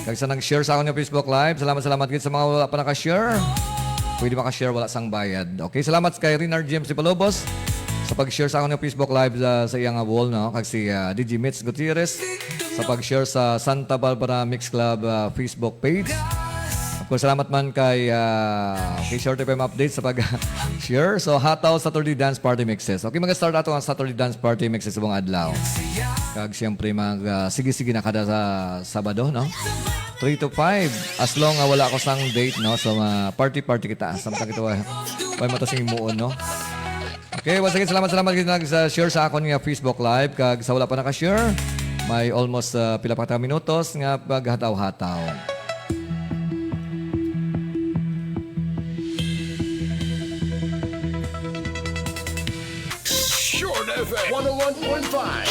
Kag sa nag-share sa akon nga Facebook Live, salamat, salamat gid sa mga wala pa naka-share. Pwede maka-share, wala sang bayad. Okay, salamat kay Renar James Ipalobos sa pag-share sa akon nga Facebook Live sa, sa iyang wall, no? Kag si, ah, D J Mitch Gutierrez sa pag-share sa Santa Barbara Mix Club, ah, Facebook page. Of course, salamat man kay, ah, kay Short F M Update sa pag-share. So, Hataw Saturday Dance Party Mixes. Okay, mag-start ato ang Saturday Dance Party Mixes subong adlaw. Kag siyempre, mag, ah, sige-sige na kada sa Sabado, no? Three to five. As long nga wala ko sang date, no? So, ah, party-party kita. Samtang ito, ah, may mata sing himuon, no? Okay, once again, salamat, salamat gid nag sa share sa akon nga Facebook Live. Kag sa wala pa naka-share, may almost, ah, pila pa ka minutos nga paghataw-hataw. Short F M one oh one point five.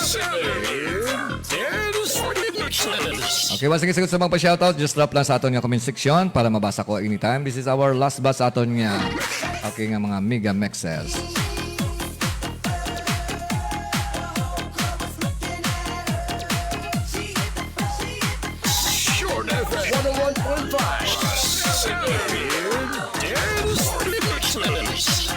Saturday Dance Remixes. Okay, once again, sagot sa mga pa-shoutout, just drop lang sa aton nga comment section para mabasa ko anytime. This is our last batch sa aton nga, okay, nga mga mega mixes. Short F M one oh one point five. Saturday Dance Remixes.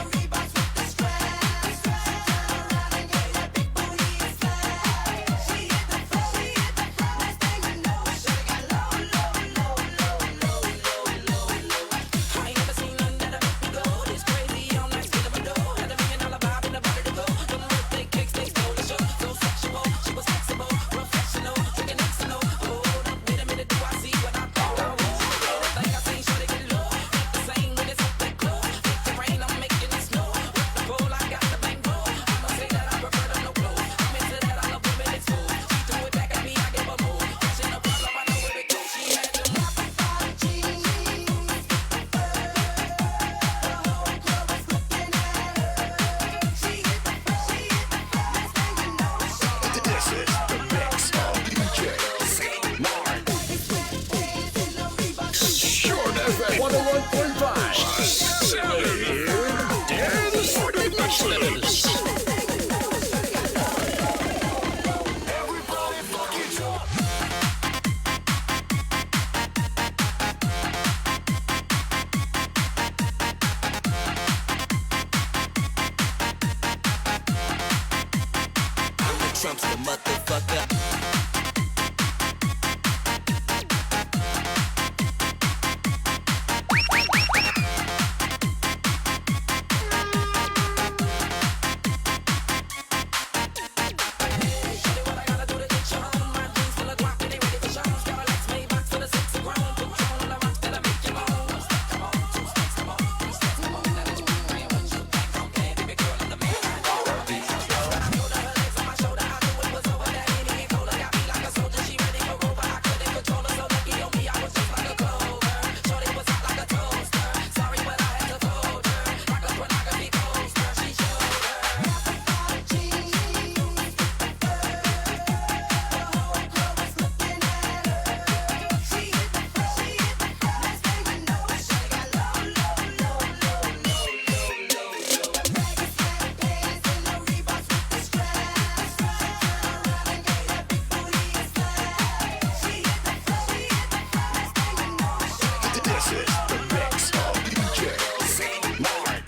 Point five. Seven. Dance Mixes. Everybody fucking jump. I'm the Trumpster, motherfucker. This is the mix of D J Saint Mark.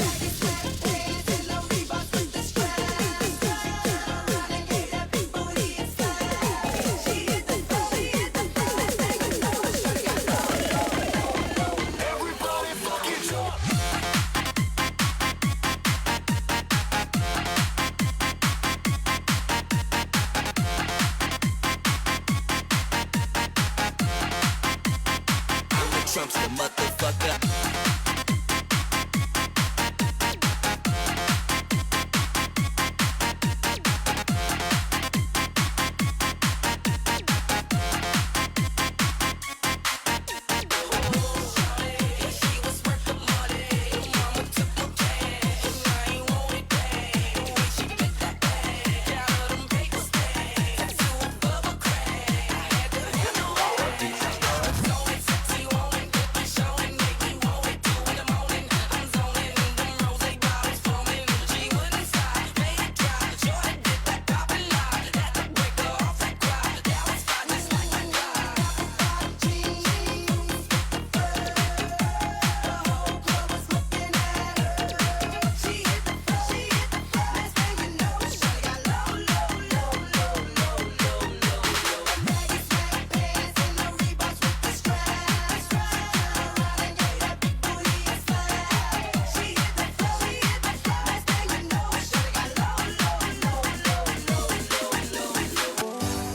Everybody fucking jump. I'm the Trumpster, motherfucker.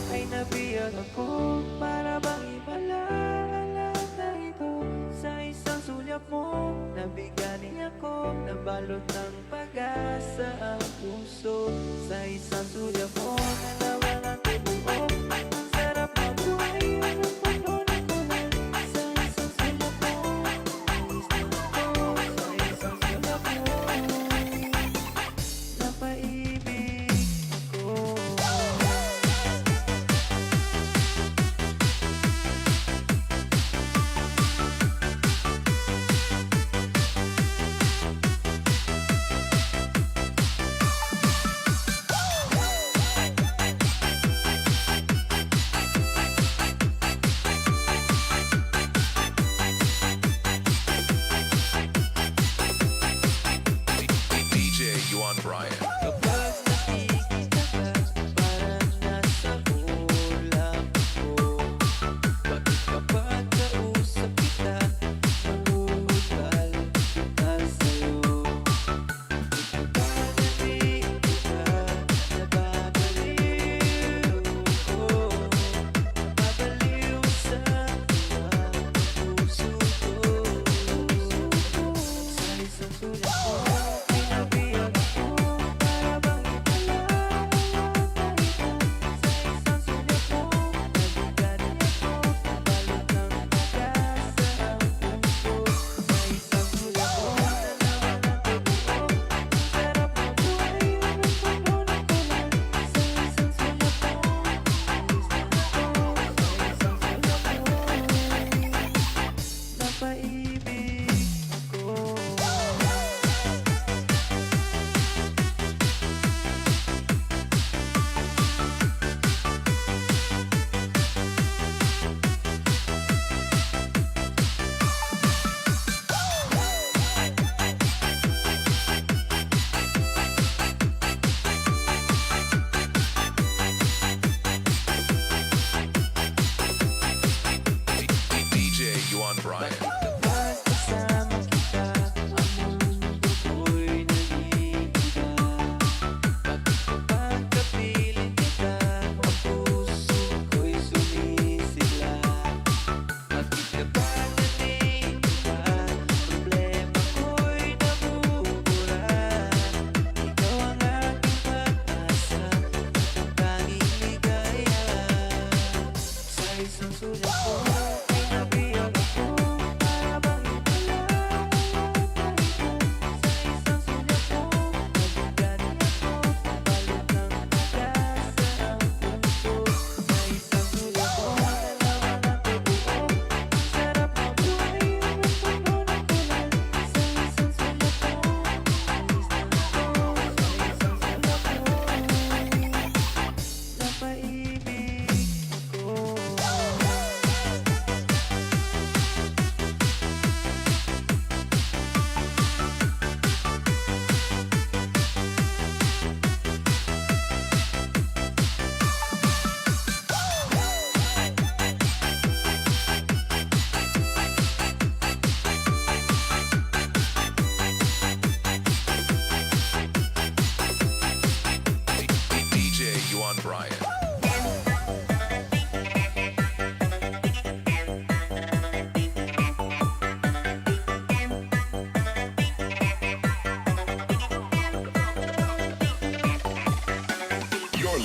Ay nabiyag ako, para bang himala ang lahat na ito. Sa isang sulyap mo, nabigani ako, nabalot ng pag-asa ang puso. Sa isang sulyap mo, nalawangan ko buo. Ang sarap mabuhay, ang puno ng tuloy. Sa isang sulyap mo, isip ko, sa isang sulyap mo. Napaibig ako.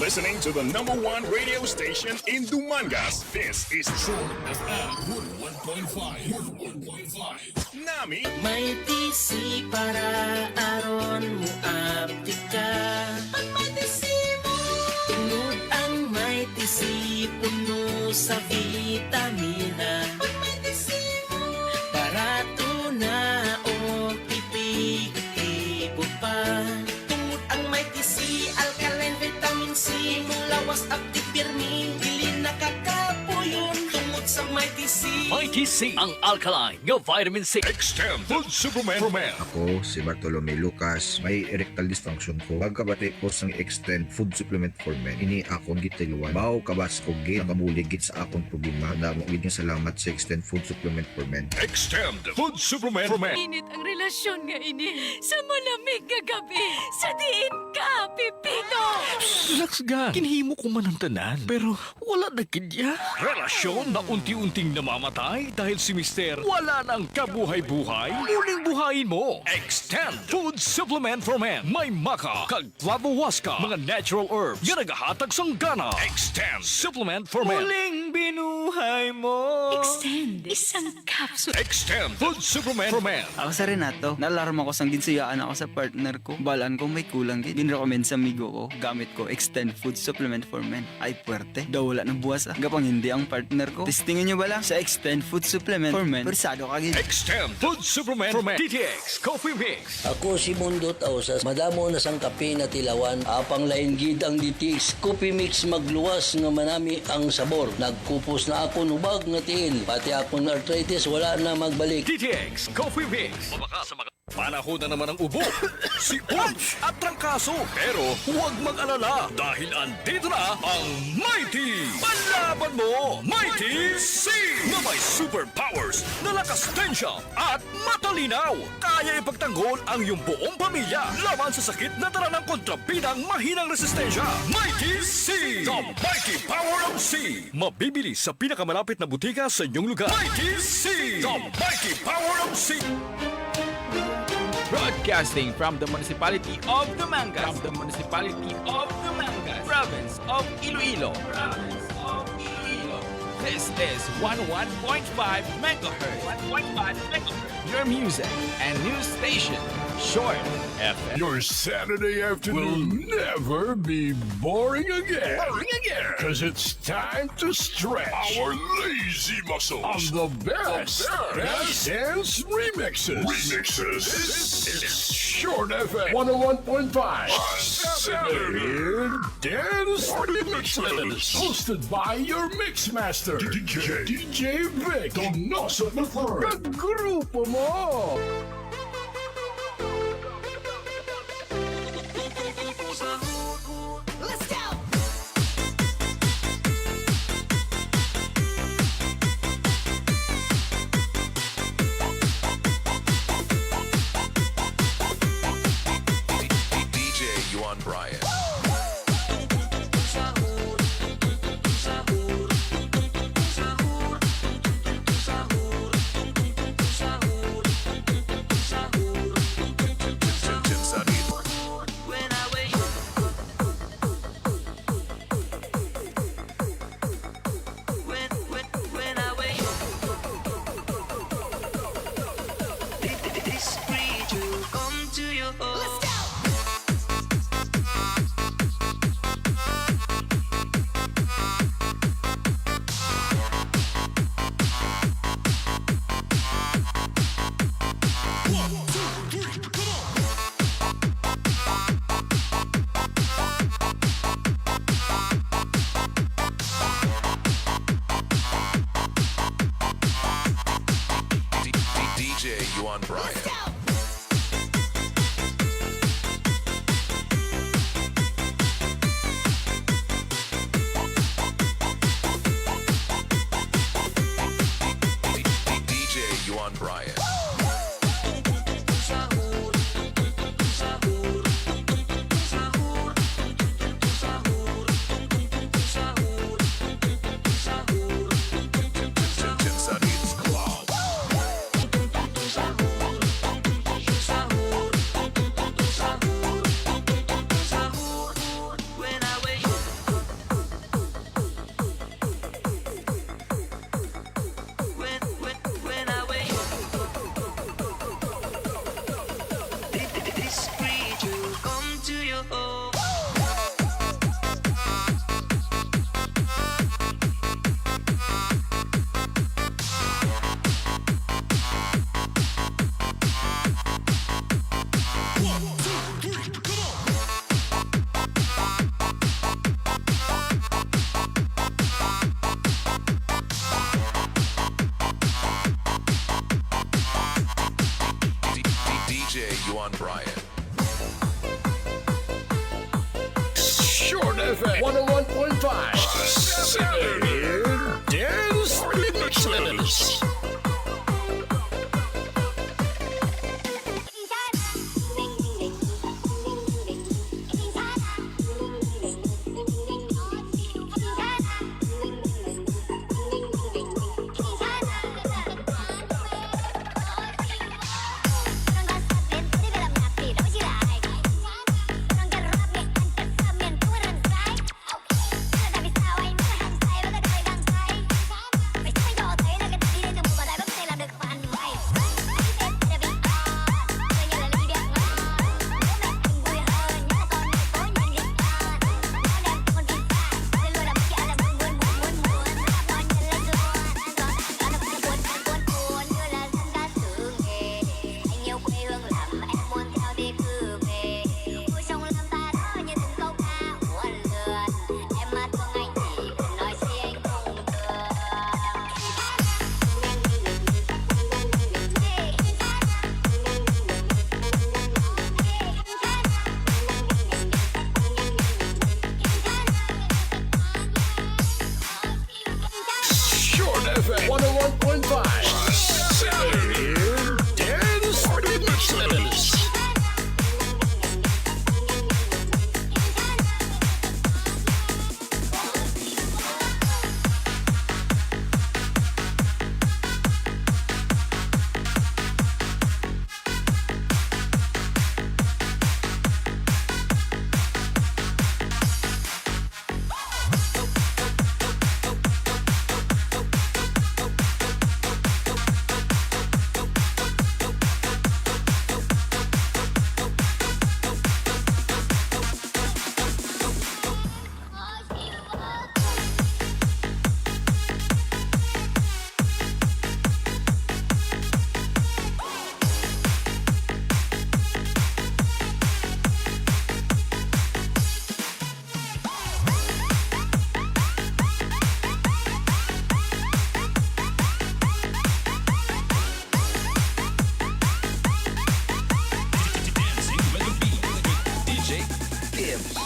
Listening to the number one radio station in Dumangas. This is Shore F M one oh one point five. Nami. May T C para aron mo aptika. Ang May T C mo. Tungod ang May T C puno sa vitamina. Ang May T C mo. Barato na o epektibo pa. Tungod ang May T C, alkaline vitamin C, mulawas aptik pirmi, dili nakakapuyon. Tungod sa May T C. May T C, ang alkaline nga vitamin C. Extend Food Supplement for Men. Ako si Bartolome Lucas, may erectile dysfunction ko. Pagkabati ko sang Extend Food Supplement for Men, ini akon gitiluan. Baw kabas ko gid nakabulig gid sa akon problema. Damo gid nga salamat sa Extend Food Supplement for Men. Extend Food Supplement for Men. Init ang relasyon nga ini sa malamig nga gabi. Sa diin ka, Pipito? Relax ka. Ginhimo ko man ang tanan, pero wala na gid ya. Relasyon na unti-unting namamatay dahil si Mister wala nang kabuhay-buhay. Muling buhayin mo. Extend Food Supplement for Men. May maca kag flavohuasca, mga natural herbs nga nagahatag sang gana. Extend Supplement for Men. Muling binuhay mo. Extend, isang capsule. Extend Food Supplement for Men. Ako sa Renato, naalarma ko sang ginsuyaan ako sa partner ko. Balaan ko may kulang gid. Ginrecommend sa amigo ko, gamit ko Extend Food Supplement for Men. Ay, puwerte. Daw wala na buwas, ah. Gapangindi ang partner ko. Testingan nyo bala sa Extend Food Supplement for Men. Persado ka gid. Extend Food Supplement for Men. D T X Coffee Mix. Ako si Mundo Tausas. Madamo na sang kape na tilawan. Apang lain gid ang D T X Coffee Mix, magluwas nga manami ang sabor. Nagkupos na akon hubag nga tiil. Pati akon arthritis wala na magbalik. D T X Coffee Mix. Mabaka sa mga panahon na naman ang ubo, sipon, at trangkaso. Pero huwag mag-alala dahil andito na ang Mighty Panlaban Mo, Mighty C, na may superpowers na lakas tensya at matalinaw. Kaya ipagtanggol ang iyong buong pamilya laban sa sakit na dala ng kontrabidang mahinang resistensya. Mighty C, the mighty power of C. Mabibili sa pinakamalapit na butika sa inyong lugar. Mighty C, the mighty power of C. Broadcasting from the municipality of Dumangas, from the municipality of Dumangas, province of Iloilo, province of Iloilo. This is one oh one point five megahertz. One oh one point five megahertz. Your music and news station, Short F M. Your Saturday afternoon will never be boring again. Boring again. 'Cause it's time to stretch our lazy muscles on the best, the best dance remixes. Remixes. This is Short F M one oh one point five. Saturday Dance Remixes. Hosted by your mix master, D J, D J Vic Donoso the third. Kag grupo mo. Let's go! D J Yuan Bryant. D J Yuan Bryant. D J Yuan Bryant. J Yuan Bryant. Short F M one oh one point five. Saturday Dance Mixes. Short F M one oh one point five. Saturday Dance Mixes. Dancing with the beat with D J Gibbs.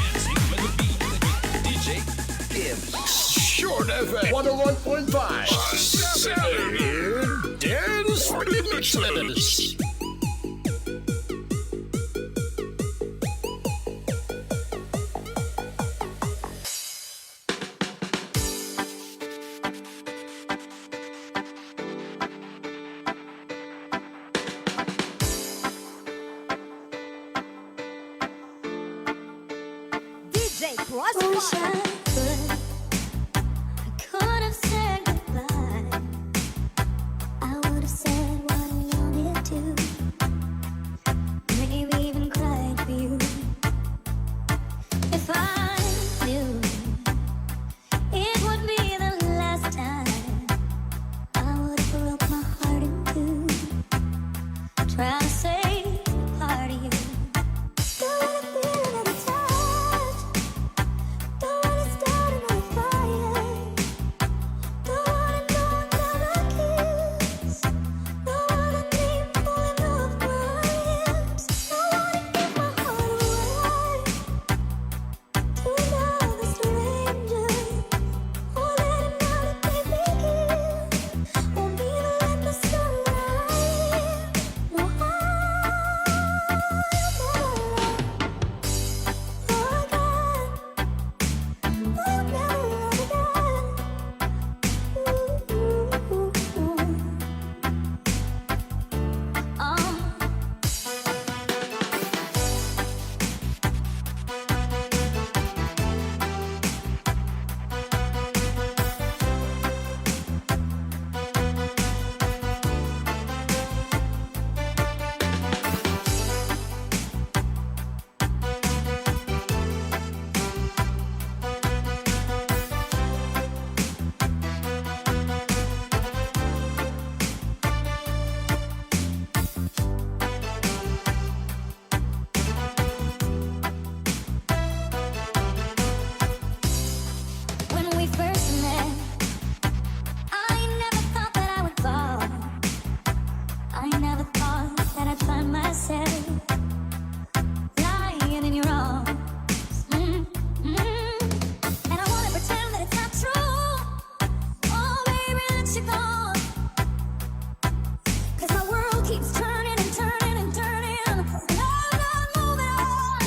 Dancing with the beat with D J Gibbs. Short F M one oh one point five. Saturday Dance Remixes. D J Cross. Wish I could, I could have said goodbye. I would have said what I wanted to. Maybe even cried for you. If I knew it would be the last time, I you're gone. 'Cause my world keeps turning and turning and turning. And I'm not moving on.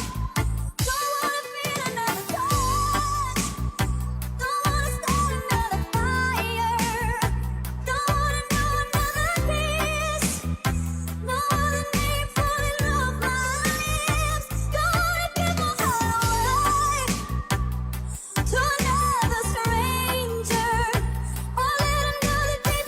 Don't wanna feel another touch. Don't wanna start another fire. Don't wanna know another kiss. No other name falling off my lips. Don't wanna give my heart away to another stranger, or let another day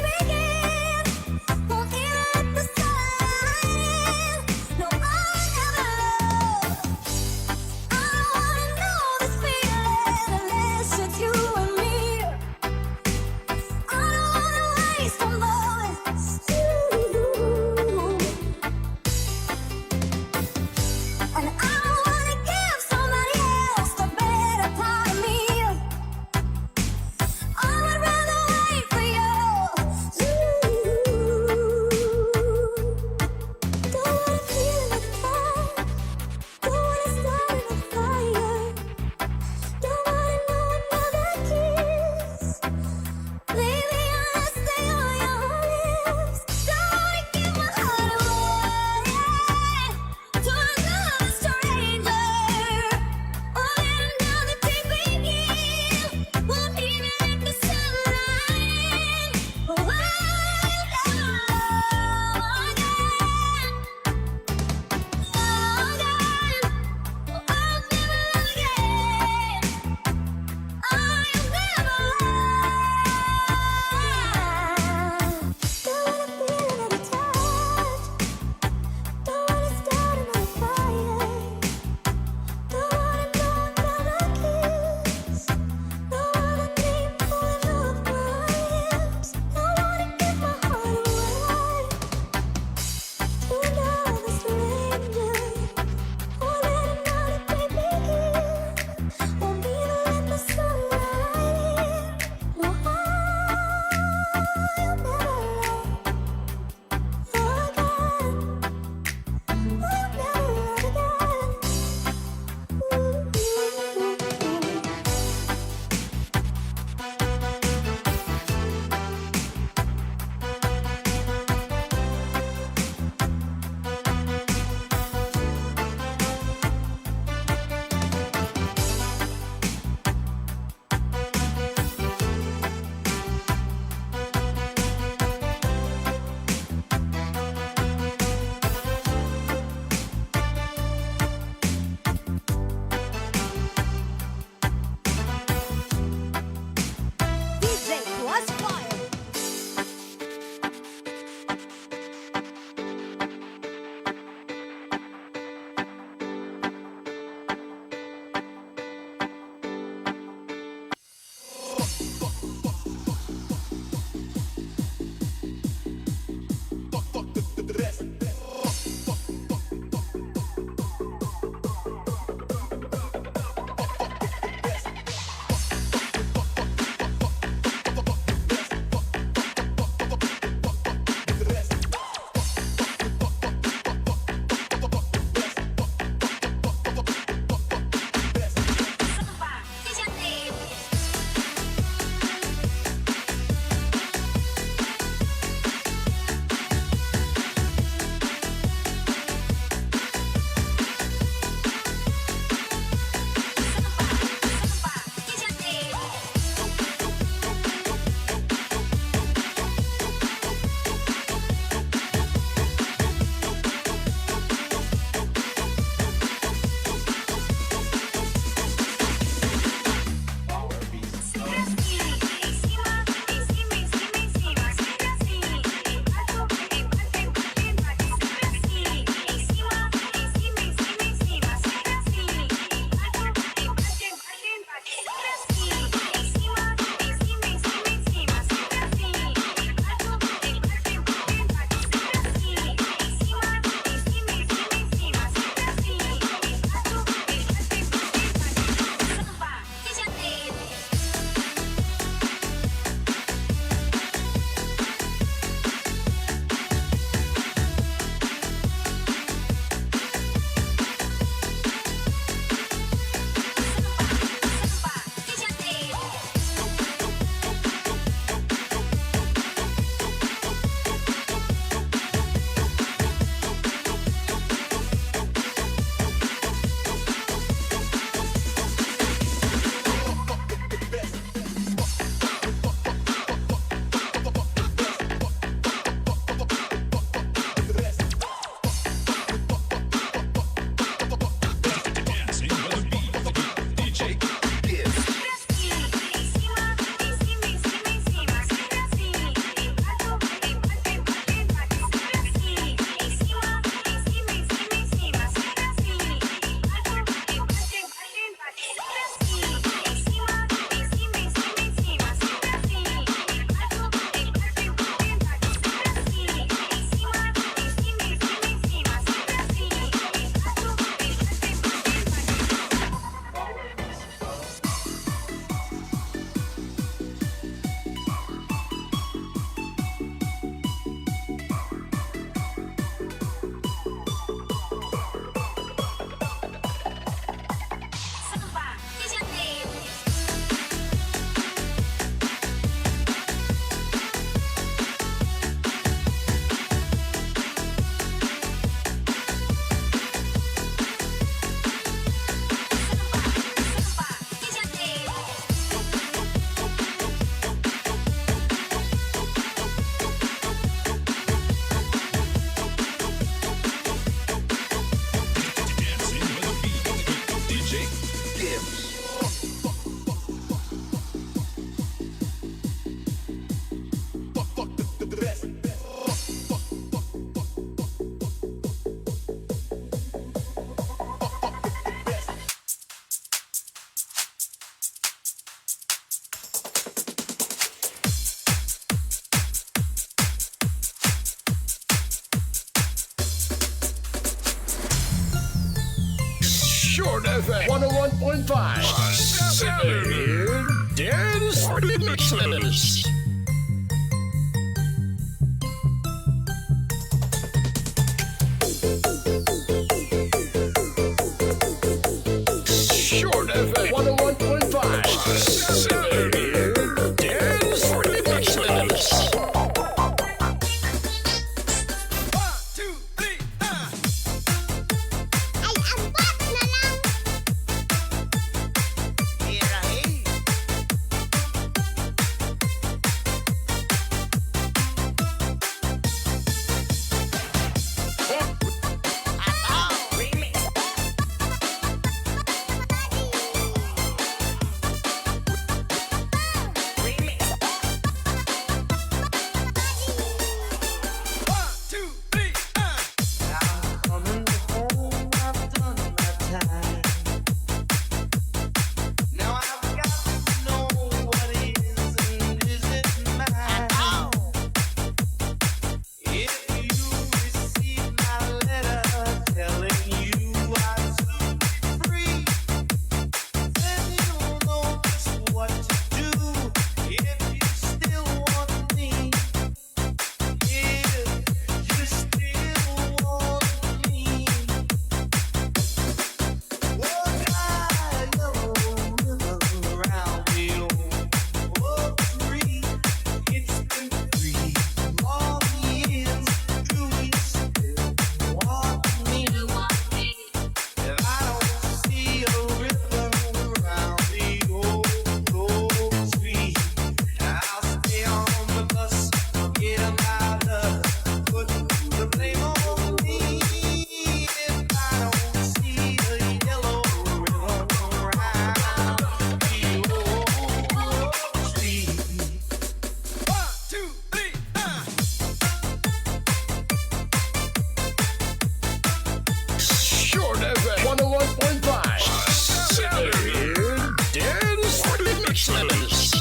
F M one oh one point five. Saturday Dance Remixes. Short F M one oh one point five. Saturday Dance Remixes. One, two, three, ah. Ay, ambat na lang. Ira, eh. One, two, three, uh. I'm coming home, I've done my time. Now I've got to know what is and isn't mine. If you receive my letter telling you I'll soon be free, then you'll know just what to do if you still want me. If you still want me. If I don't see the yellow ribbon around the old tree. One, two, three, uh. Short F M one oh one point five. Saturday Dance Remixes.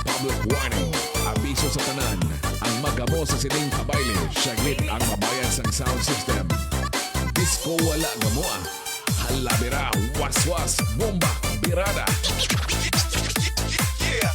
Public warning. Abiso sa tanan. Ang magamo sa sining kabayle, siya gid ang mabayad sang sound system. Disco wala gamoa. Halabira, waswas, bomba, birada. Yeah.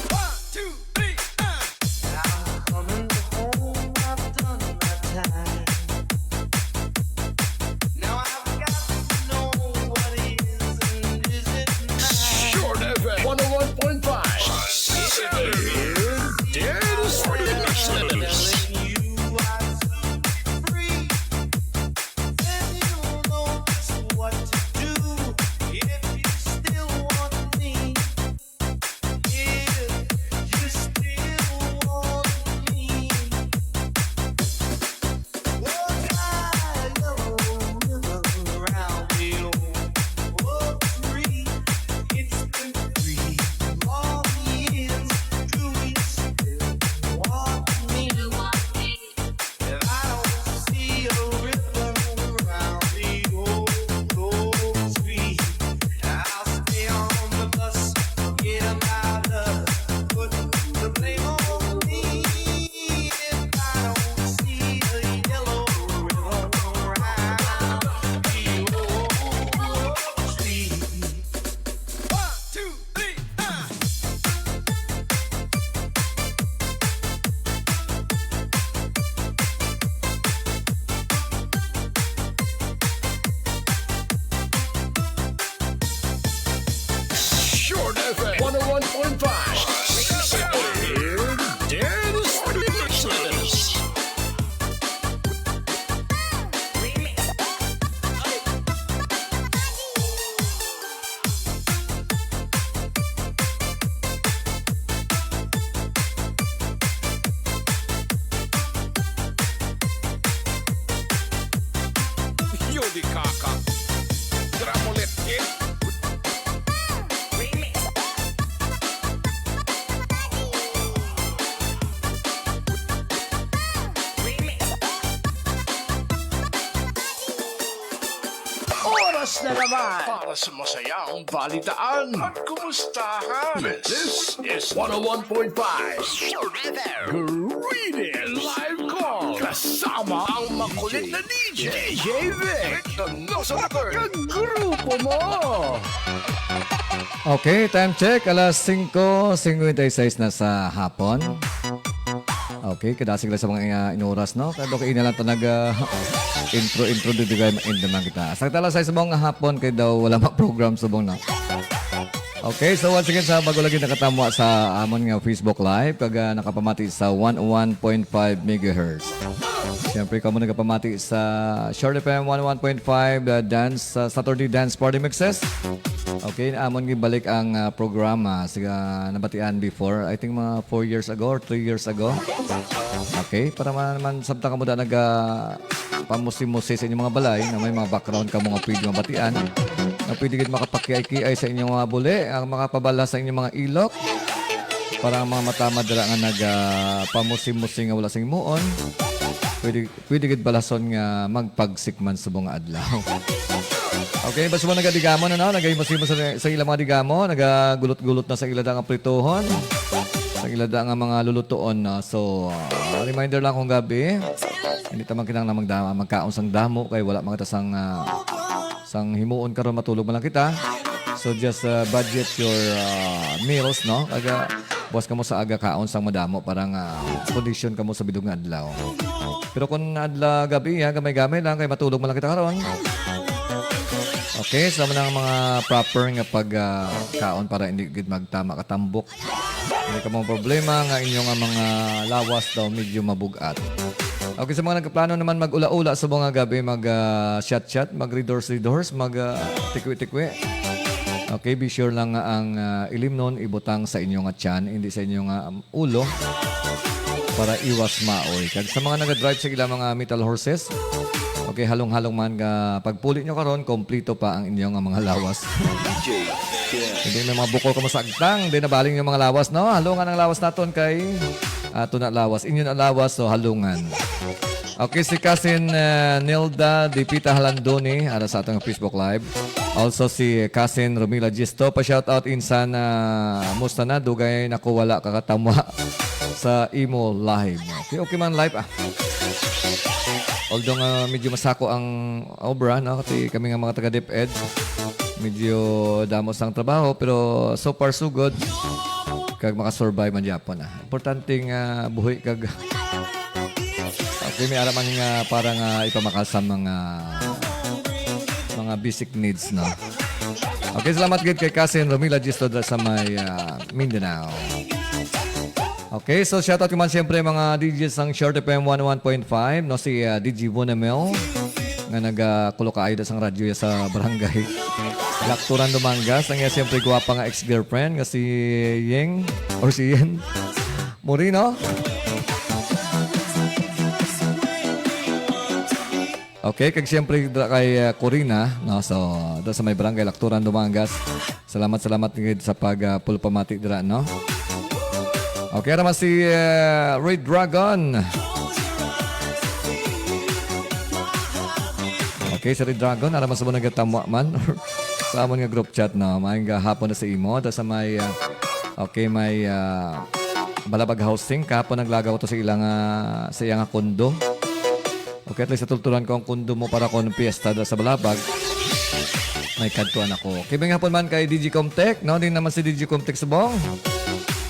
One, two, three, uh. I'm coming home, I've done my time. Oras na naman para sa masayang balitaan at kumustahan. This is one oh one point five Forever Greetings Live Call. Kasama ang makulit na D J, D J Vic. Kag grupo mo. Okay, time check. Alas singko singkwenta y seis na sa hapon. Okay, kadasig lang sa mga uh, inuras, no? Kaya okay na lang ito nag uh, intro-intro dito kayo ma-end naman kita. Sa tala sa isang nga hapon, kay daw wala ma-program subong na. Okay, so once again, sa bago lagi nakatamwa sa amon nga Facebook Live, kag uh, nakapamati sa one oh one point five megahertz. Siyempre, kamo nagapamati sa Short F M one oh one point five uh, Dance uh, Saturday Dance Party Mixes. Okay, amon gibalik ang uh, programa sa nabatian before, I think mga four years ago or three years ago. Okay, para man, man sabta kamo da naga pamusi-musi sa inyong mga balay na may mga background kamo nga pwede mabatian, na pwede gid makapakiay-kiay sa inyong mga buli, ang makapabala sa inyong mga ilok, para ang mga mata madala nga naga pamusi-musi nga wala sing muon. Pwede pwede gid balason nga magpagsikman subong nga adlaw. Okay, basta mo nagadigamon, ano? Nagahimos-himos sa, sa ilang mga digamo, nagagulot-gulot na sa ila da nga prituhon, sa ila da nga mga lulutuon, no? So, uh, reminder lang kung gabi, hindi ta man kinahanglan magda- magkaon sang damo kay wala man kita sang, uh, sang himuon karon, matulog man lang kita. So, just uh, budget your uh, meals, no? Kaga, buwas kamo sa aga kaon sang madamo para nga kondisyon kamo sa bidog nga adlaw. Pero kung adlaw gabi, ha, gamay-gamay lang kay matulog man lang kita karon. Okay, sa mga mga proper nga pag ah, kaon para hindi gid magtama katambok. Hindi ka mga problema nga inyo nga mga lawas daw medyo mabugat. Okay, sa mga nagkaplano naman mag-ula-ula sa mga gabi, mag ah, shot-shot, mag red horse, red horse, mag ah, tikwi-tikwi. Okay, be sure lang nga ang ah, ilimnon ibutang sa inyo nga tiyan, hindi sa inyo nga ulo para iwas maoy. Kag sa mga naga-drive sa ilang mga metal horses, okay, halong-halong man nga pagpuli nyo karon, kompleto pa ang inyo nga mga lawas. Hindi may mga bukol ka masagtang, di nabaling yung mga lawas, no? Halungan ang lawas naton kay ato na lawas, inyo na lawas, so halungan. Okay, si Kasin uh, Nilda Dipita Halandoni, ara sa atong Facebook Live. Also si Kasin Romila Gisto, pa-shoutout insan, uh, musta na? Dugay na ko wala kakatamwa sa imo live. Okay, okay man live ah. Although nga medyo masako ang obra, no? Kasi kami nga mga taga DepEd, medyo damo sang trabaho, pero so far so good. Kag makasurvive man gyapon ah. Importante nga buhi kag okay, may araman nga para nga ipamakal sa mga mga basic needs, no? Okay, salamat gid kay Kasin Romila Gisto dra sa may ah, Mindanao. Okay, so shoutout ko man siyempre mga D Js sang Short F M one oh one point five, no, si ah, D J Bonamel nga nagkulo kaayo da sang radyo ya sa barangay Lakturan, Dumangas. Ang iya siyempre gwapa nga ex-girlfriend nga si Yeng or si Yen Moreno. Okay, kag siyempre dra kay ah, Corina, no? So, dra sa may barangay Lakturan, Dumangas. Salamat, salamat gid sa pag ah, pulpamati dira, no? Okay, ara man si ah, Red Dragon. Okay, si Red Dragon, ara man sa mga nagatamwa man sa amon nga group chat, no? Maayong gahapon na sa imo. Dra sa may ah, okay, may ah, Balabag Housing. Kahapon naglagaw to sa ilang ah, sa iyang kondo. Okay, at least natulturan ko ang kondo mo para kung piyesta da sa Balabag. May kadtuan ako. Kibing hapon man kay D J Comtech, no? Din naman si D J Comtech subong.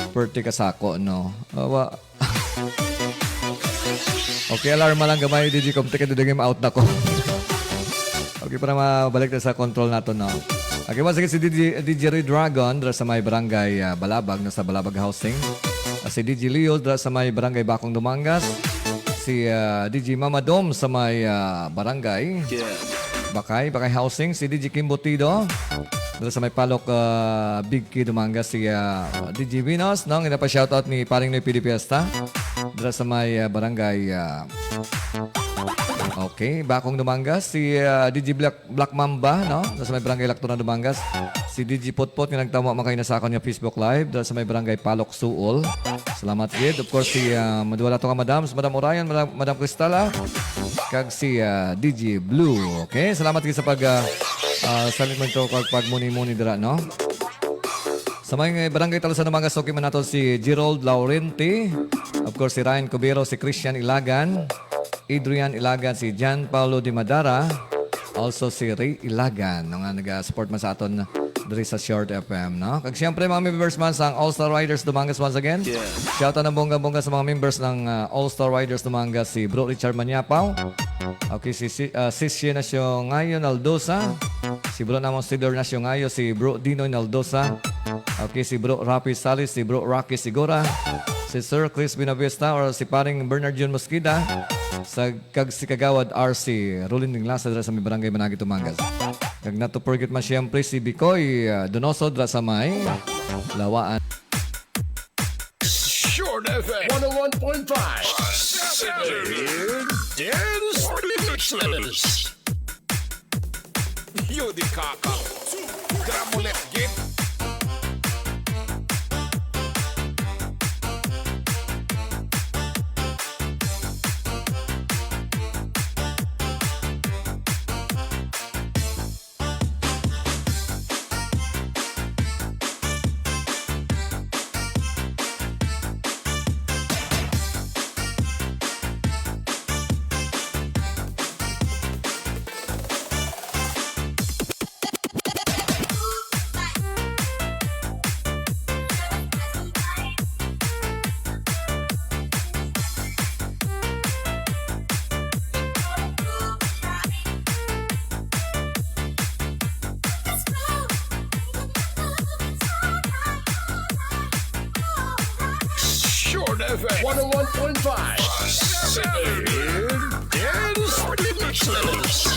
Perte ka sako, no? Awa. Okay, alarma lang gamay, D J Comtech, kay dudagay ma-out na ko. Okay, para mabalik na sa control nato, no? Okay, once again, si D J, D J Ray Dragon, dra sa may barangay ah, Balabag, na sa Balabag Housing. Ah, si D J Leo, dra sa may barangay Bakong, Dumangas. Si ah, D J Mama Dom sa may ah, barangay Bakay, Bakay Housing. Si D J Kimbo Tido, dra sa may Palok, ah, Bigki, Dumangas. Si ah, D J Venus, no? Nga napa-shoutout ni Paring Noy Pidi Fiesta, dra sa may ah, barangay ah, okay, Bakong, Dumangas. Si ah, D J Black Black Mamba, no? Sa may Barangay Lactoran, Dumangas. Si D J Potpot nga nagtamo makay na sa akon nga Facebook Live dra sa may Barangay Palok, Suol. Salamat gid. Of course, si ah, madwala to nga madam, si Madam Orion, Madam, Madam Cristala. kag si, ah, D J Blue. Okay, salamat kayo sa pag, ah, ah, salit mo ito kag pagmuni-muni dira, no? Sa mga barangay Talusan Dumangas, okay man nato si Gerald Laurenti, of course, si Ryan Cubero, si Christian Ilagan, Adrian Ilagan, si John Paulo de Madara, also si Ray Ilagan, no, nga nag-support man sa aton diri sa Short F M, no? Kag siyempre, mga members man sang All Star Riders Dumangas once again. Yeah. Shout out ng bongga-bongga sa mga members ng, ah, All Star Riders Dumangas, si Bro Richard Maniapaw. Okay, si, si, ah, Sis Sheena Siongayo Naldosa. Si Bro namong Sidor na Siongayo, si Bro Dino Naldosa. Okay, si Bro Rafi Salis, si Bro Rocky Sigora. Si Sir Chris Buenavista or si Paring Bernard Jun Mosqueda. Sa, kag si Kagawad R C Rolin Inglasa dira sa may barangay Managi, Dumangas. Kag not to forget man siyempre si Bicoy, ah, Donoso dira sa may Lawaan. Short F M one oh one point five. Saturday Dance Mixes. Yo, di kakang. Gramulet gid. Short F M one oh one point five. Saturday Dance Mixes.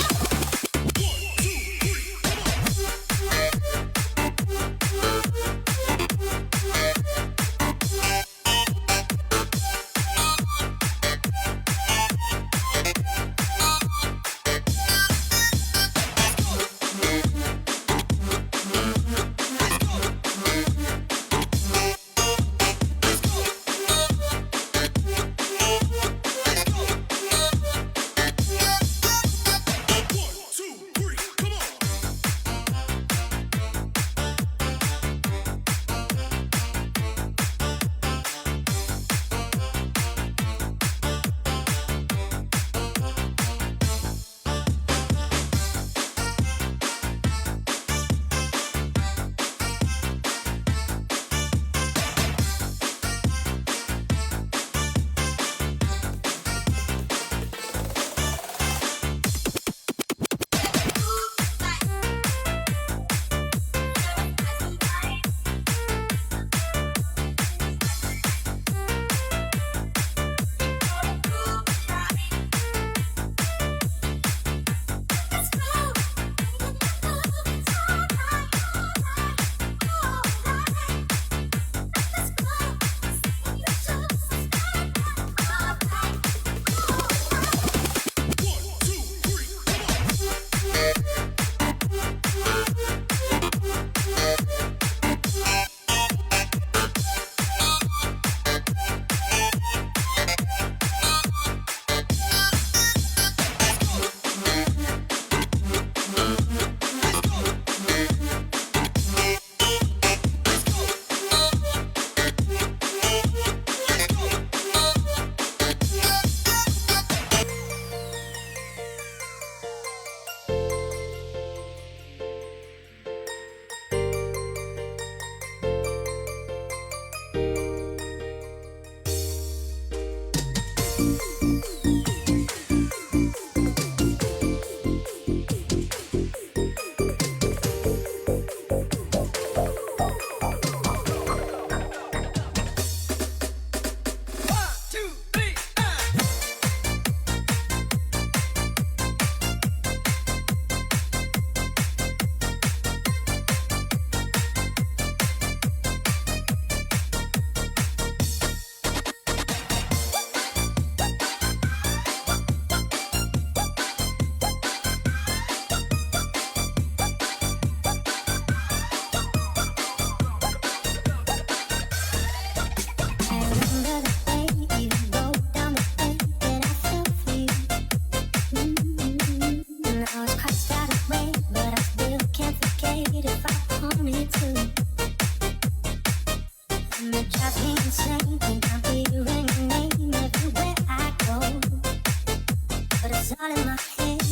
But it's all in my head.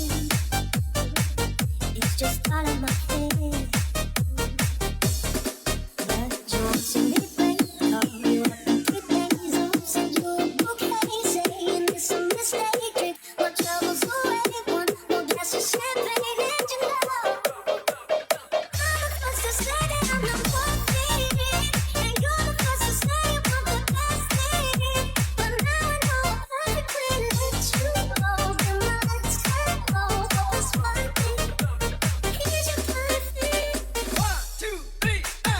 It's just all in my head. But you won't see me break. Call you up in three days. Oh, send you a bouquet, saying it's a mistake. Drink my troubles away. One more glass of champagne, and you know I'm the first to say that I'm not worth it. And you're the first to say you want the best thing. But now I know I regret it. You open my eyes and know it's worth it. Here's your perfect. One, two, three, ah.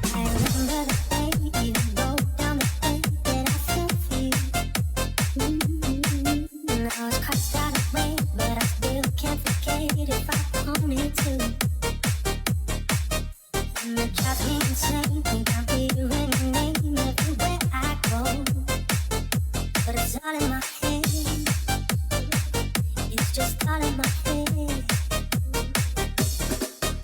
I remember the day, even wrote down the day that I fell for you. Mm-hmm. Now it's crossed out of way, but I still can't forget if I wanted to. And it drives me insane, think I'm hearing your name everywhere I go. But it's all in my head. It's just all in my head.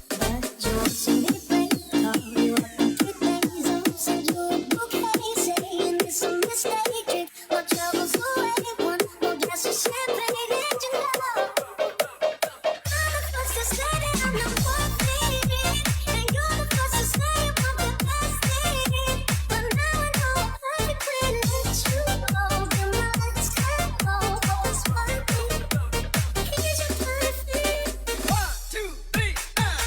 But you won't see me break. Call you up in three days. Oh, send you a bouquet, saying it's a mistake. Drink my troubles away. One more glass of champagne, and you know I'm the first to say that I'm not worth it. And you're the first to say you want the best thing. But now I know I regret it. You open my eyes and know it's worth it. Here's your perfect. One, two, three, ah.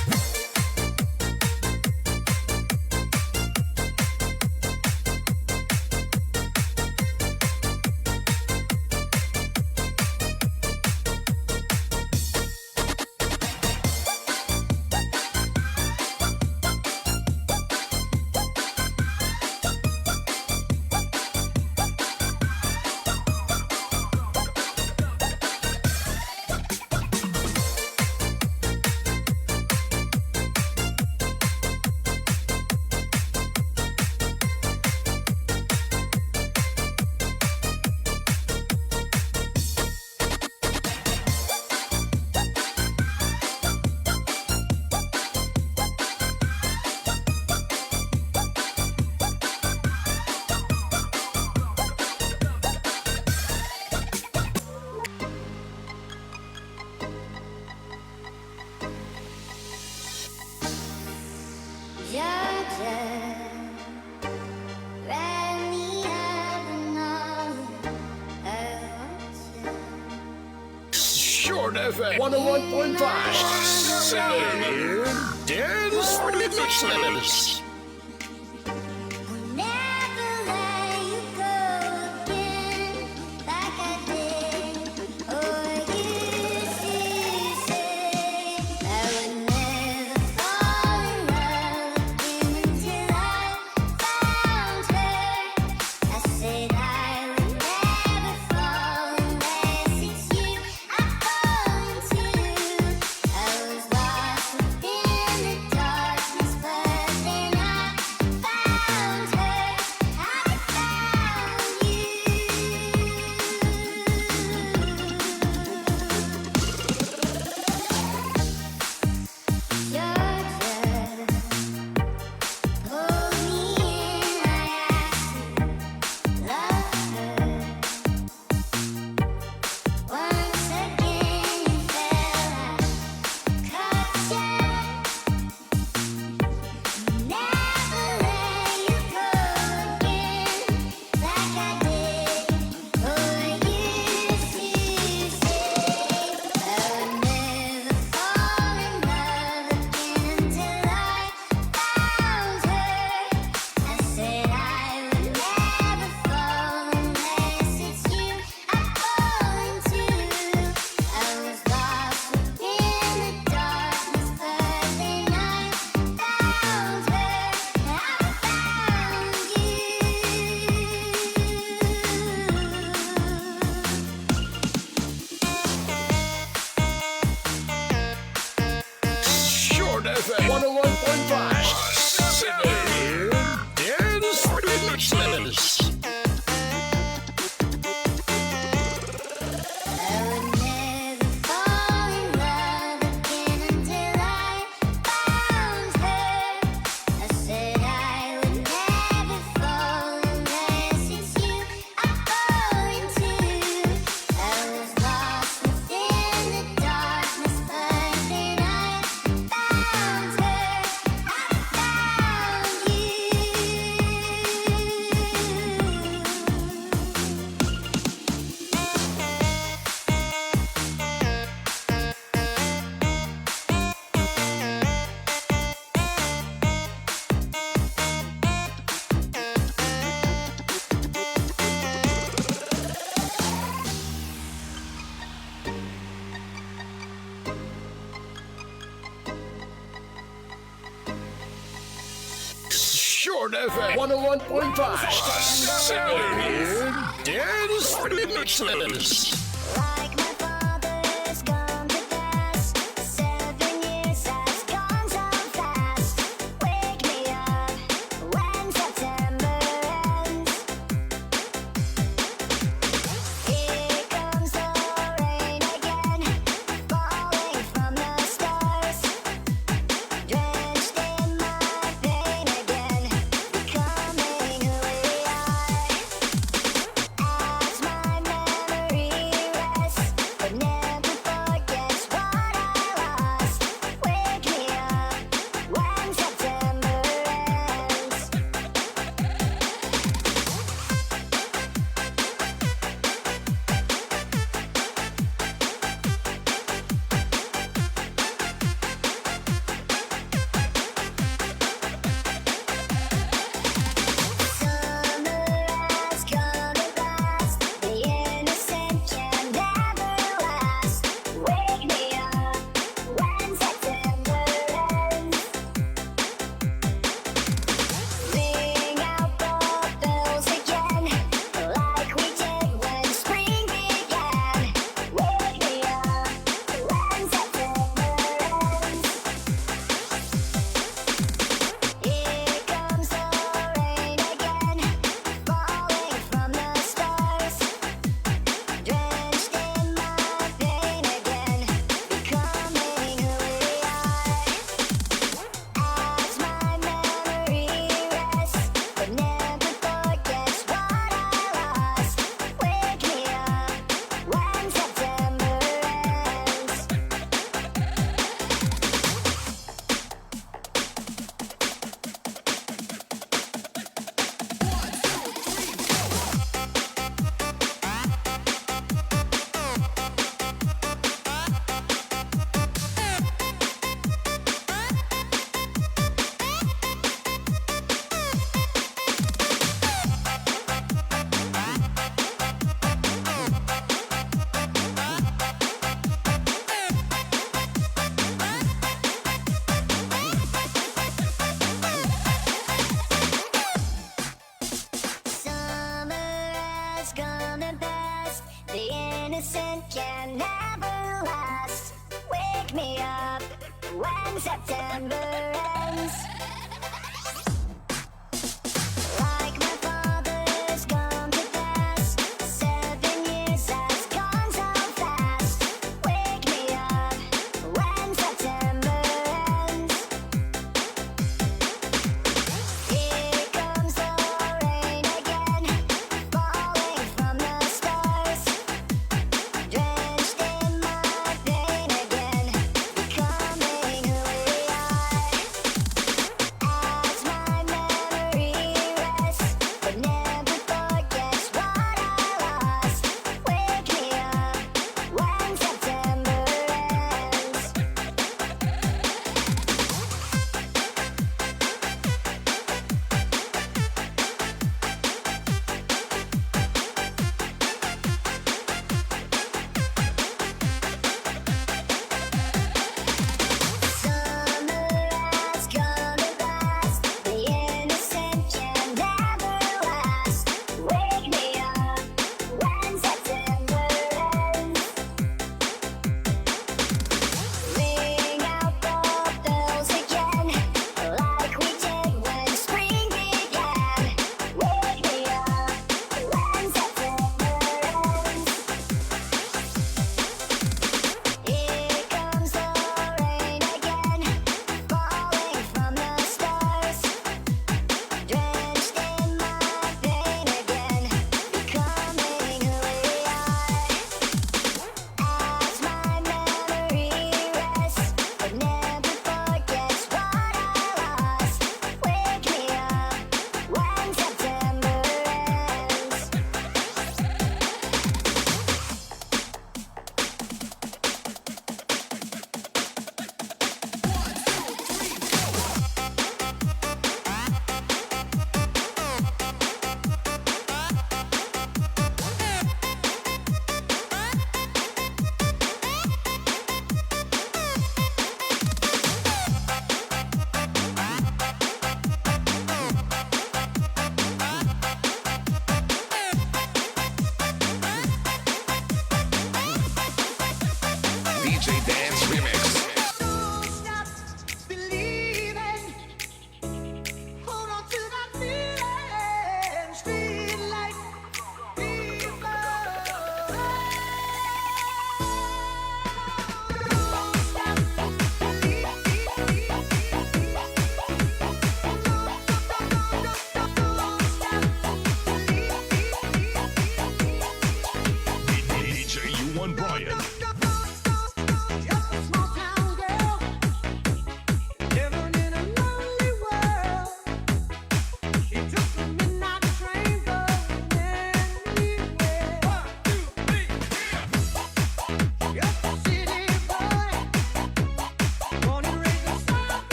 Georgia, write me up another hotel. Short F M one oh one point five. Singing Dance Remixes. Never let you go again, like I did or used to say. I would never fall in love again until I found her. I said I would never fall unless it's you I fall into. I was lost within the darkness, but then F M one oh one point five. Dance Remixes. Short F M one oh one point five. Dance Remixes. Like my father's gone to pass, seven years has gone so fast. Wake me up when September ends. Here comes the rain again, falling from the stars, drenched in my pain again, becoming who we are. As my memory rests, but never forgets what I lost. Wake me up when September ends. Summer has come and passed. The innocent can never last. Wake me up when September ends. Ring out the bells again, like we did when spring began. Wake me up when September ends. Here comes the rain again, falling from the stars, drenched in my pain again, becoming who we are. As my memory rests, but never forgets what I lost. Wake me up when September ends. Summer has come and passed. The innocent can never last. Wake me up when September ends. Like my father's gone to pass, seven years has gone so fast. Wake me up when September ends. Here comes the rain again, falling from the stars, drenched in my pain again, becoming who we are.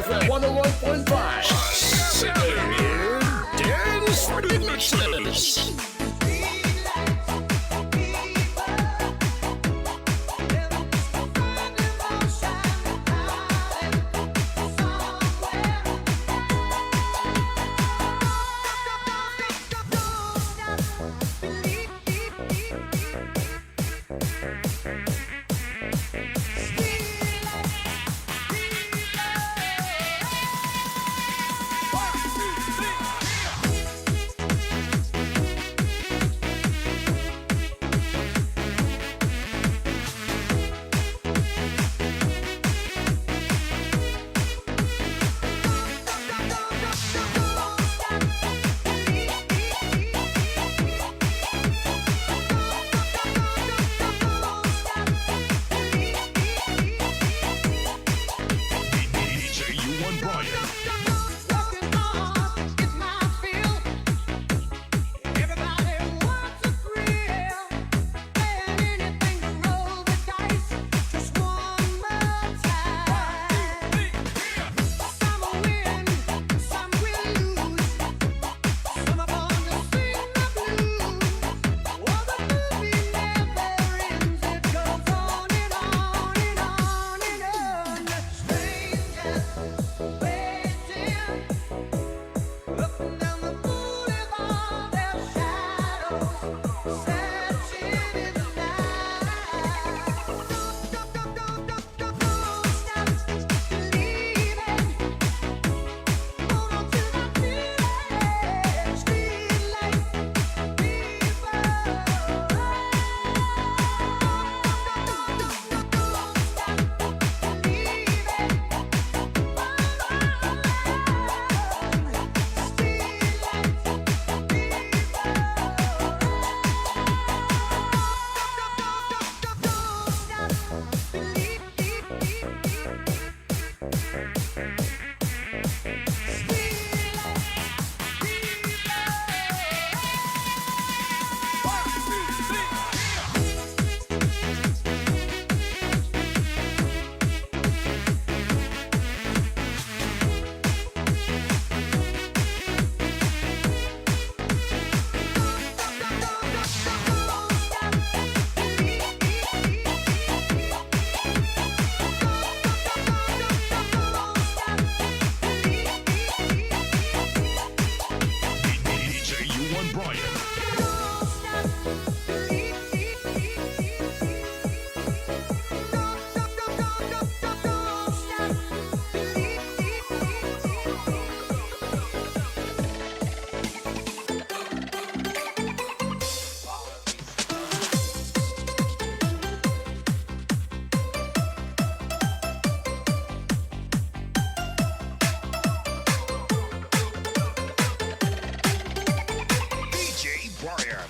one oh one point five. Saturday Dance Remixes. D J U one Brian. Everybody wants a thrill. Playing anything to roll the dice. Just one more time. Some will win, some will lose. Some are born to sing the blues. Oh, the movie never ends. It goes on and on and on and on. Strangers waiting. Up and down the boulevard, their shadows searching in the night. Don't, don't, don't, don't, don't, don't, don't stop believing. Hold on to that feeling. Street life, people. Don't, don't, don't, don't, don't, don't stop believing. D J U one Brian. D J Brian.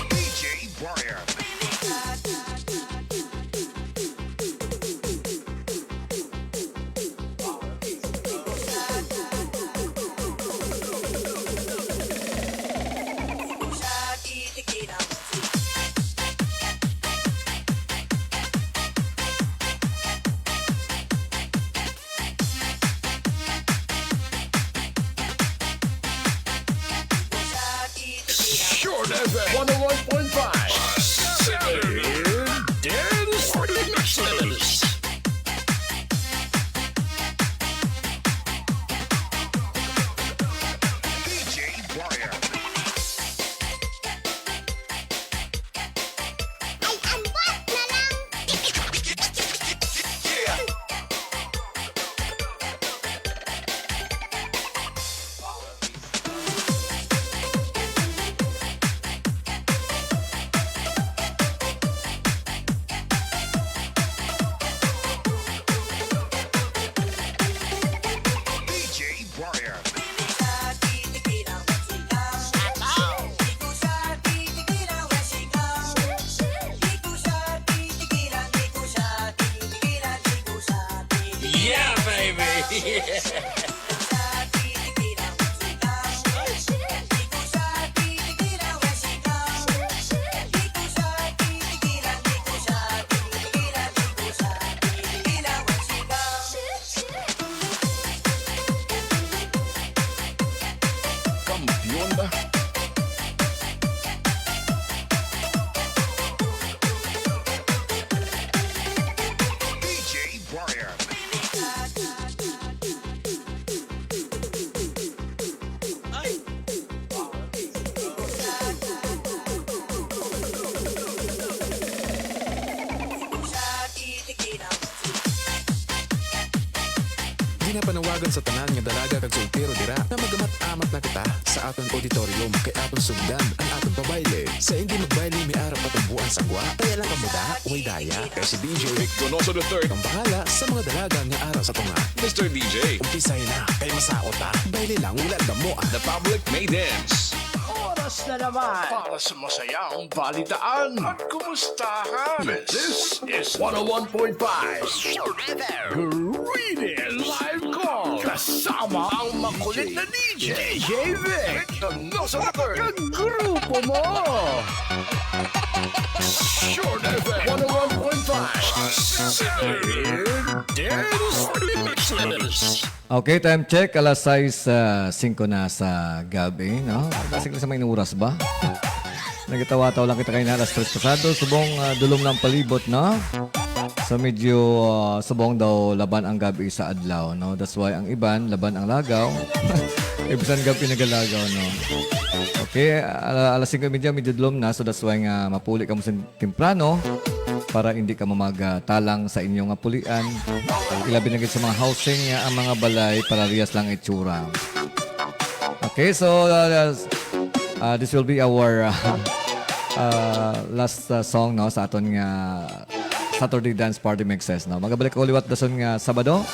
D J Brian. Short F M one oh one point five. Saturday Dance Remixes. D J Brian. Ay, ambot na lang! Kampiyon ba? D J Brian. Ginapanawagan sa tanan nga dalaga kag soltero dira nga magamat-amat na kita sa aton auditorium kay aton sugdan ang aton pabayle. Sa hindi magbayle may ara pa tong buwan sa gwa, kaya lang kamo da, way daya. Kay si D J Vic Donoso the third ang bahala sa mga dalaga nga ara sa tunga. Mister D J, umpisay na kay masaot ta. Bayle lang, wala damo ah. The public may dance. Oras na naman para sa masayang balitaan at kumustahan. This is one oh one point five Greetings Live Call kasama ang makulit na D J, D J Vic. Ano sa record? Kag grupo mo. Short F M one oh one point five Saturday Dance Remixes. Okay, time check. Alas sais, ah, singko na sa gabi, no? Basig lang sa may oras ba? Nagatawa-tawa lang kita kaina alas tres pasado. Subong, ah, dulom na ang palibot, no? So, medyo, ah, subong daw laban ang gabi sa adlaw, no? That's why ang iban, laban ang lagaw. Ibisan gabi nagalagaw, no? Okay, ala-, alas singko y media, medyo dulom na. So, that's why nga mapuli kamo sa temprano para hindi ka mamagtalang sa inyo nga pulian. Ilabi na gid sa mga housing nga ang mga balay parehas lang itsura. Okay, so, uh, uh, this will be our, uh, uh, last, uh, song, no, sa aton nga Saturday Dance Party Mixes, no. Magabalik ko liwat dason nga Sabado,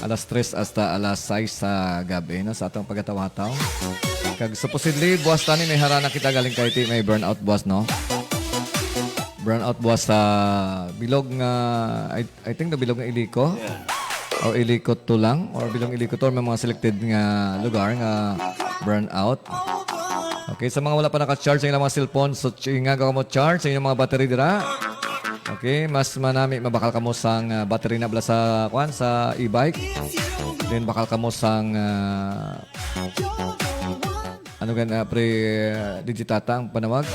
alas tres hasta alas sais sa gabi, no, sa atong pagkatawa-taw. Kag supposedly, buwas tani may harana kita galing kay ti may burnout buwas, no? Burnout buwas sa bilog nga, I, I think the bilog nga Ilico. Yeah. O Ilico two lang, or bilog Ilico two, or may mga selected nga lugar nga burnout. Okay, sa mga wala pa naka-charge sa ilang mga cellphone, so ch-, ingat kamo charge sa inyong mga battery dira. Okay, mas manami mabakal kamo sang, ah, battery na bala sa, kwan, sa e-bike. Then bakal kamo sang, ah, ano gan, ah, pre, ah, digitata ang panawag?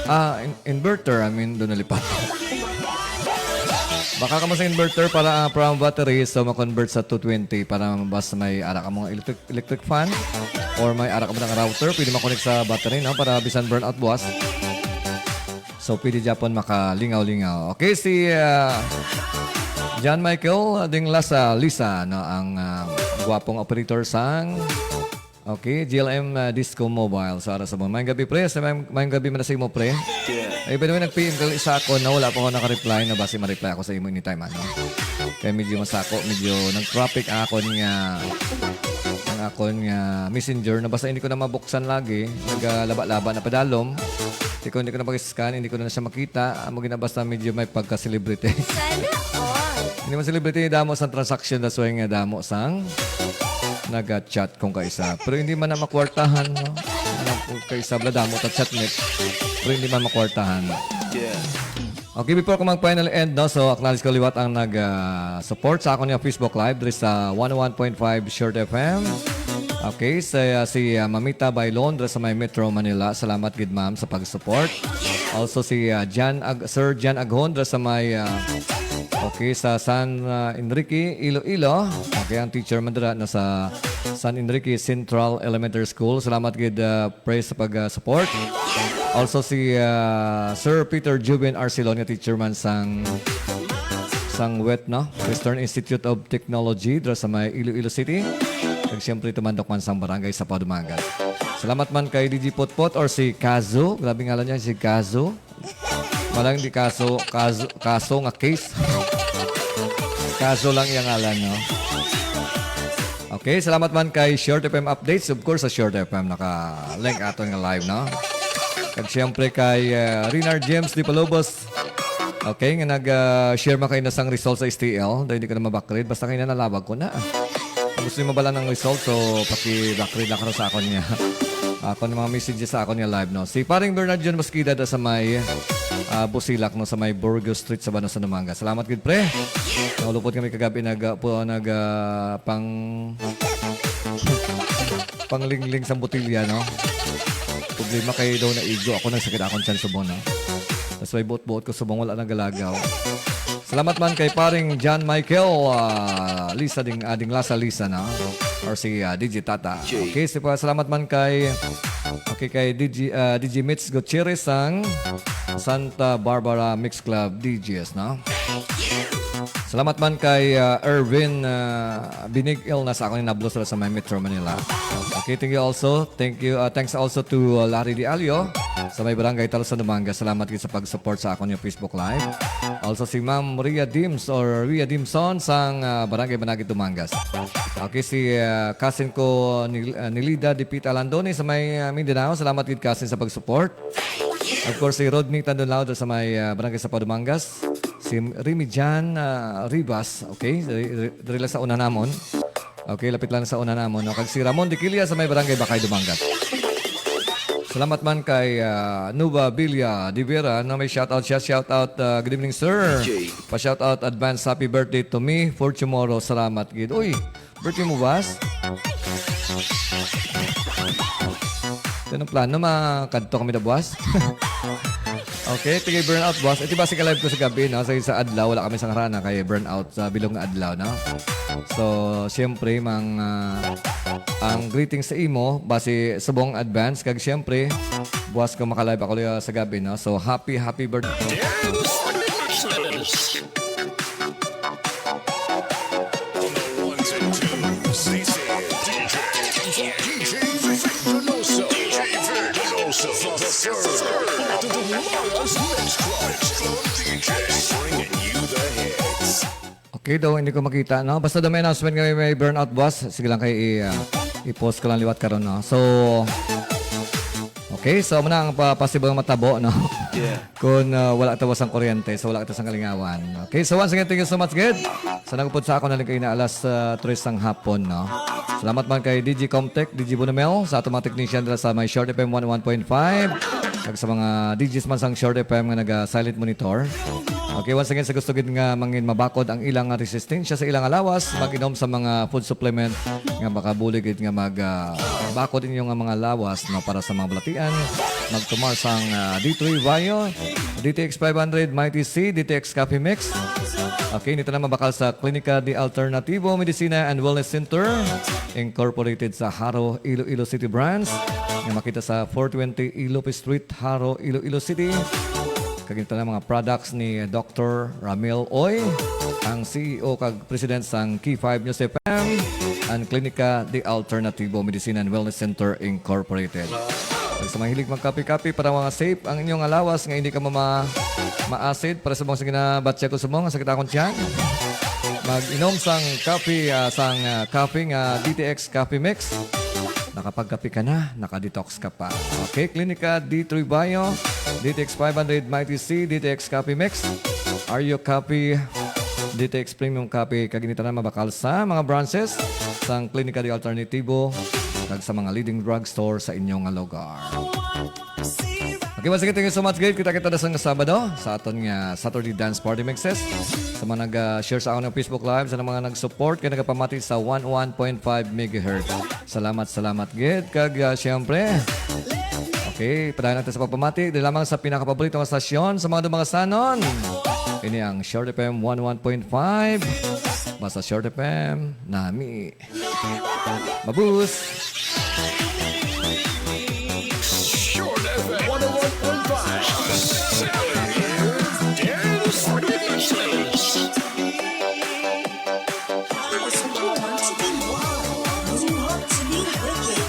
Ah, in-, inverter, I mean, doon nalipat. Baka kamo sa inverter para, ah, from battery, so ma-convert sa two twenty para mas may ara ka mga electric, electric fan or may ara ka mga router, pwede ma-connect sa battery, no? Para bisan burnout buwas. So, pwede gyapon makalingaw-lingaw. Okay, si, ah, John Michael Dinglas, ah, Lisa, no, ang, ah, gwapong operator sang Okay, G L M, uh, Disco Mobile. So, ara sa mo. Mayong gabi, pre. Sa mayong, mayong gabi man sa imo, pre. Yeah. Ay, by the way, nag-P M ka isa ako na wala pa ako naka-reply na basi ma-reply ako sa imo anytime, ano? Kaya medyo masako, medyo nag-traffic ang akon nga, ang akon nga messenger na basta hindi ko na mabuksan lagi. Nagalaba-laba na padalom. Hindi ko, hindi ko na mag-scan, hindi ko na siya makita. Amo gina basta medyo may pagka-celebrity. Sana all. Hindi man celebrity, damo sang transaction, that's why nga damo sang naga-chat kung kaisa. Pero hindi man na makwartahan, no? Ano, kung kaisa, bala, damo ta chatmate. Pero hindi man makwartahan. Yeah. Okay, before ko mag-final end, no? So, acknowledge ko liwat ang nag, ah, support sa akon nga Facebook Live diri sa one oh one point five Short F M. Okay, sa, ah, si, ah, Mamita Bailon diri sa may Metro Manila. Salamat gid, ma'am, sa pag-support. Also si, ah, Jan Ag-, Sir Jan Aghon diri sa may, ah, okay, sa San, ah, Enrique, Iloilo. Okay, ang teacher man dira na sa San Enrique Central Elementary School. Salamat gid, ah, pre, sa pag, ah, support. Also si, ah, Sir Peter Jubin Arcilon nga teacher man sang, sang wet, no? Western Institute of Technology dira sa may Iloilo City. Kag siyempre tumandok man sang barangay sa Padumangan. Salamat man kay D J Potpot or si Kazu. Grabe ngalan niya, si Kazu. Malang di kaso, kaso, kaso nga case. Kaso lang yung ngalan, no? Okay, salamat man kay Short F M Updates. Of course, sa Short F M naka-link aton nga live, no? Kag siyempre kay, eh, Renar James Di Palubos. Okay, nga nag-share man kayo na sang result sa S T L, daw hindi ko na mabakrid. Basta kayo na nalawag ko na. Kung gusto niyo mabala ng result, so paki-backread lang karon sa akon nga. Akon mga messages sa akon nga live, no. Si Paring Bernard John Mosqueda da sa may ah, Busilak, no, sa may Burgos Street sa Bano sa Namangas. Salamat gid, pre. Naulupod kami kagabi nag ah, po nag ah, pang panglingling sa botilya, no. Problema kay daw naigo ako, nagsakit akong tiyan subong, no. Tapos may buot-buot ko subong, wala nagalagaw. Salamat man kay paring John Michael, ah, Lisa ding, ah, ding Lasa Lisa na. Or si, ah, D J Tata. Okay, si pa, salamat man kay, okay, kay D J, ah, D J Mitch Gutierrez sang Santa Barbara Mix Club D Js, no? Salamat man kay, ah, Erwin, ah, Binigil na sa akong nablo sila sa may Metro Manila. Okay, thank you also. Thank you, ah, thanks also to, ah, Larry Di Alio sa may Barangay Talos sa Dumangas. Salamat gid sa pag-support sa akong Facebook Live. Also si Ma'am Ria Dims or Ria Dimson sang, ah, Barangay Managit, Dumangas. Okay, si, ah, cousin ko ni, ah, Nilida Dipita Landoni sa may, ah, Mindanao. Salamat gid, cousin, sa pag-support. Of course, si Rodney Tandon Lauda sa may, ah, Barangay Sapaw, Dumangas. Si Remy Jan, ah, Rivas, okay? Diri, diri lang sa una namon. Okay, lapit lang sa una namon, no? Kag si Ramon Diquilia sa may Barangay Bakay, Dumangas. Salamat man kay, ah, Nuba Villa de Vera, no? May shoutout siya. Shoutout, ah, good evening, sir. Pa-shoutout, advance happy birthday to me for tomorrow. Salamat gid. Uy, birthday mo, boss? Anong plano? Makadto kami na buwas? Okay, tigay burnout, boss. Ito ba si live ko sa gabi, no? Sa, sa adlaw, wala kami sa harana kay burnout sa bilog nga adlaw, no? So, siyempre, mang, ah, ang greetings sa imo, basi subong advance, kag siyempre, buwas ko makalive ako, ah, sa gabi, no? So, happy, happy birthday. Ones and twos, this is D J, D J Victor Donoso, D J Victor Donoso, the third, the Dumaras Mix Club, Mix Club D J, bringing you the hits. Okay daw, hindi ko makita, no? Basta daw may announcement nga may, may burnout, boss. Sige lang kay i, ah, i-post ko lang liwat karon, no? So, okay, so muna ang pa possible nga matabo, no? Yeah. Kung, ah, wala tawas ang kuryente, so wala tawas ang kalingawan. Okay, so once again, thank you so much, gid. Sa nagupod sa ako na lang kayo na alas, ah, tres ng hapon, no? Salamat man kay D J Comtech, D J Bonamel, sa atong mga technician dira sa may Short F M one oh one point five, kag sa mga D Js man sang Short F M nga naga-silent monitor. Okay, once again, sa gusto gid nga mangin mabakod ang ilang resistensya sa ilang lawas, mag-inom sa mga food supplement nga makabulig gid nga mag, ah, bakod inyo nga mga lawas, no, para sa mga balatian. Magtumar sang, ah, D three Bio, D T X five hundred, Mighty C, D T X Coffee Mix. Okay, nito na mabakal sa Klinika de Alternativo Medicina and Wellness Center Incorporated sa Jaro, Iloilo City Branch, nga makita sa four twenty E Lopez Street, Jaro, Iloilo City. Kag ito na mga products ni Doctor Ramil Oy, ang C E O kag President sang K five News F M, and Klinika de Alternativo Medicine and Wellness Center Incorporated. Kag sa mahilig magkape-kape para mga safe ang inyong alawas nga hindi ka mama maasid, para sa mga sige na batya ko sa mga sakit akong tiyan. Mag-inom sang kape, ah, sang, ah, kape nga D T X Coffee Mix. Nakapagkape ka na, naka-detox ka pa. Okay, Klinika D three Bio, D T X five hundred, Mighty C, D T X Coffee Mix, Aryo Coffee, D T X Premium Coffee, kag ini tanan mabakal sa mga branches sang Klinika de Alternativo kag sa mga leading drugstore sa inyong lugar. Okay, once again, thank you so much, Gabe. Kita-kita na sa Sabado sa aton nga Saturday Dance Party Mixes. Sa mga nag-share sa akong Facebook Live, sa mga nag-support, kay nagapamati sa one oh one point five megahertz. Salamat, salamat, gid. Kag, ah, siyempre, okay, padayon natin sa pagpamati. Di lamang sa pinakapaborito nga stasyon sa mga Dumangasanon. Ini ang Short F M one oh one point five. Basta Short F M, nami. Mabus! Short F M one oh one point five. Dance Mixes. House, you want to be wild. You want to be wicked.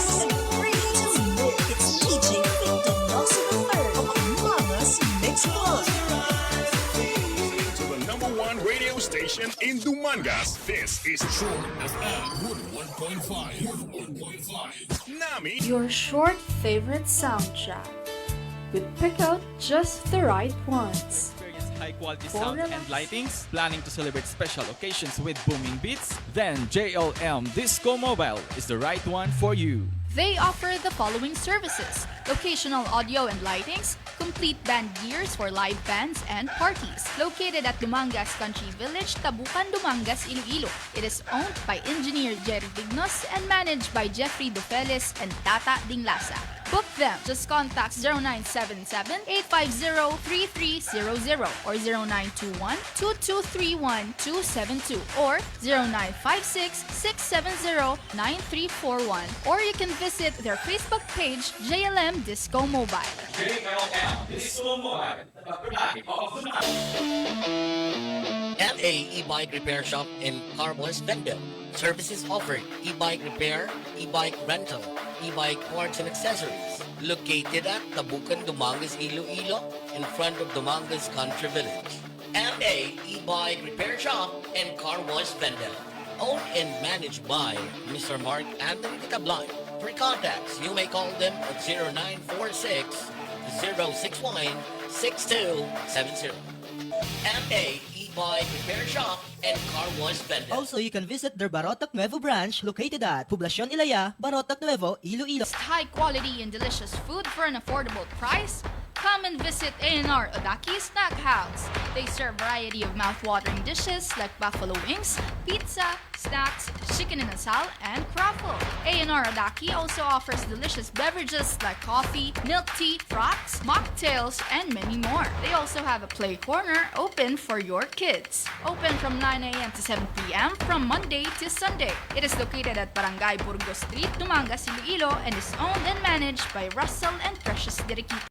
Celebrate to live. It's D J Victor Nelson the third of Mama's Mix Club. To the number one radio station in Dumangas. This is Short F M one oh one point five. Nami. Your short favorite soundtrack. We pick out just the right ones. Quality sound and lightings? Planning to celebrate special occasions with booming beats? Then J L M Disco Mobile is the right one for you. They offer the following services: locational audio and lightings, complete band gears for live bands and parties. Located at Dumangas Country Village, Tabucan, Dumangas, Iloilo. It is owned by Engineer Jerry Dignos and managed by Jeffrey Dufeles and Tata Dinglasa. Book them. Just contact zero nine seven seven, eight five zero, three three zero zero or zero nine two one, two two three one, two seven two or zero nine five six, six seven zero, nine three four one. Or you can visit their Facebook page, J L M Disco Mobile. J L M Disco Mobile. M A E-Bike Repair Shop and Car Wash Vendor. Services offered: e-bike repair, e-bike rental, e-bike parts and accessories. Located at Tabucan, Dumangas, Iloilo, in front of Dumangas Country Village. M A E-Bike Repair Shop and Car Wash Vendor. Owned and managed by Mister Mark Anthony Tablay. For contacts, you may call them at zero nine four six, zero six one, six two seven zero. M A E-Bike Repair Shop and Car Wash Vendor. Also, you can visit their Barotac Nuevo branch located at Poblacion Ilaya, Barotac Nuevo, Iloilo. High quality and delicious food for an affordable price? Come and visit A and R Odaki Snack House. They serve variety of mouth-watering dishes like buffalo wings, pizza, snacks, chicken in a sal, and croffle. A and R Odaki also offers delicious beverages like coffee, milk tea, frats, mocktails, and many more. They also have a play corner open for your kids. Open from nine a m to seven p m from Monday to Sunday. It is located at Barangay Burgos Street, Dumangas, Iloilo, and is owned and managed by Russell and Precious Diriquito.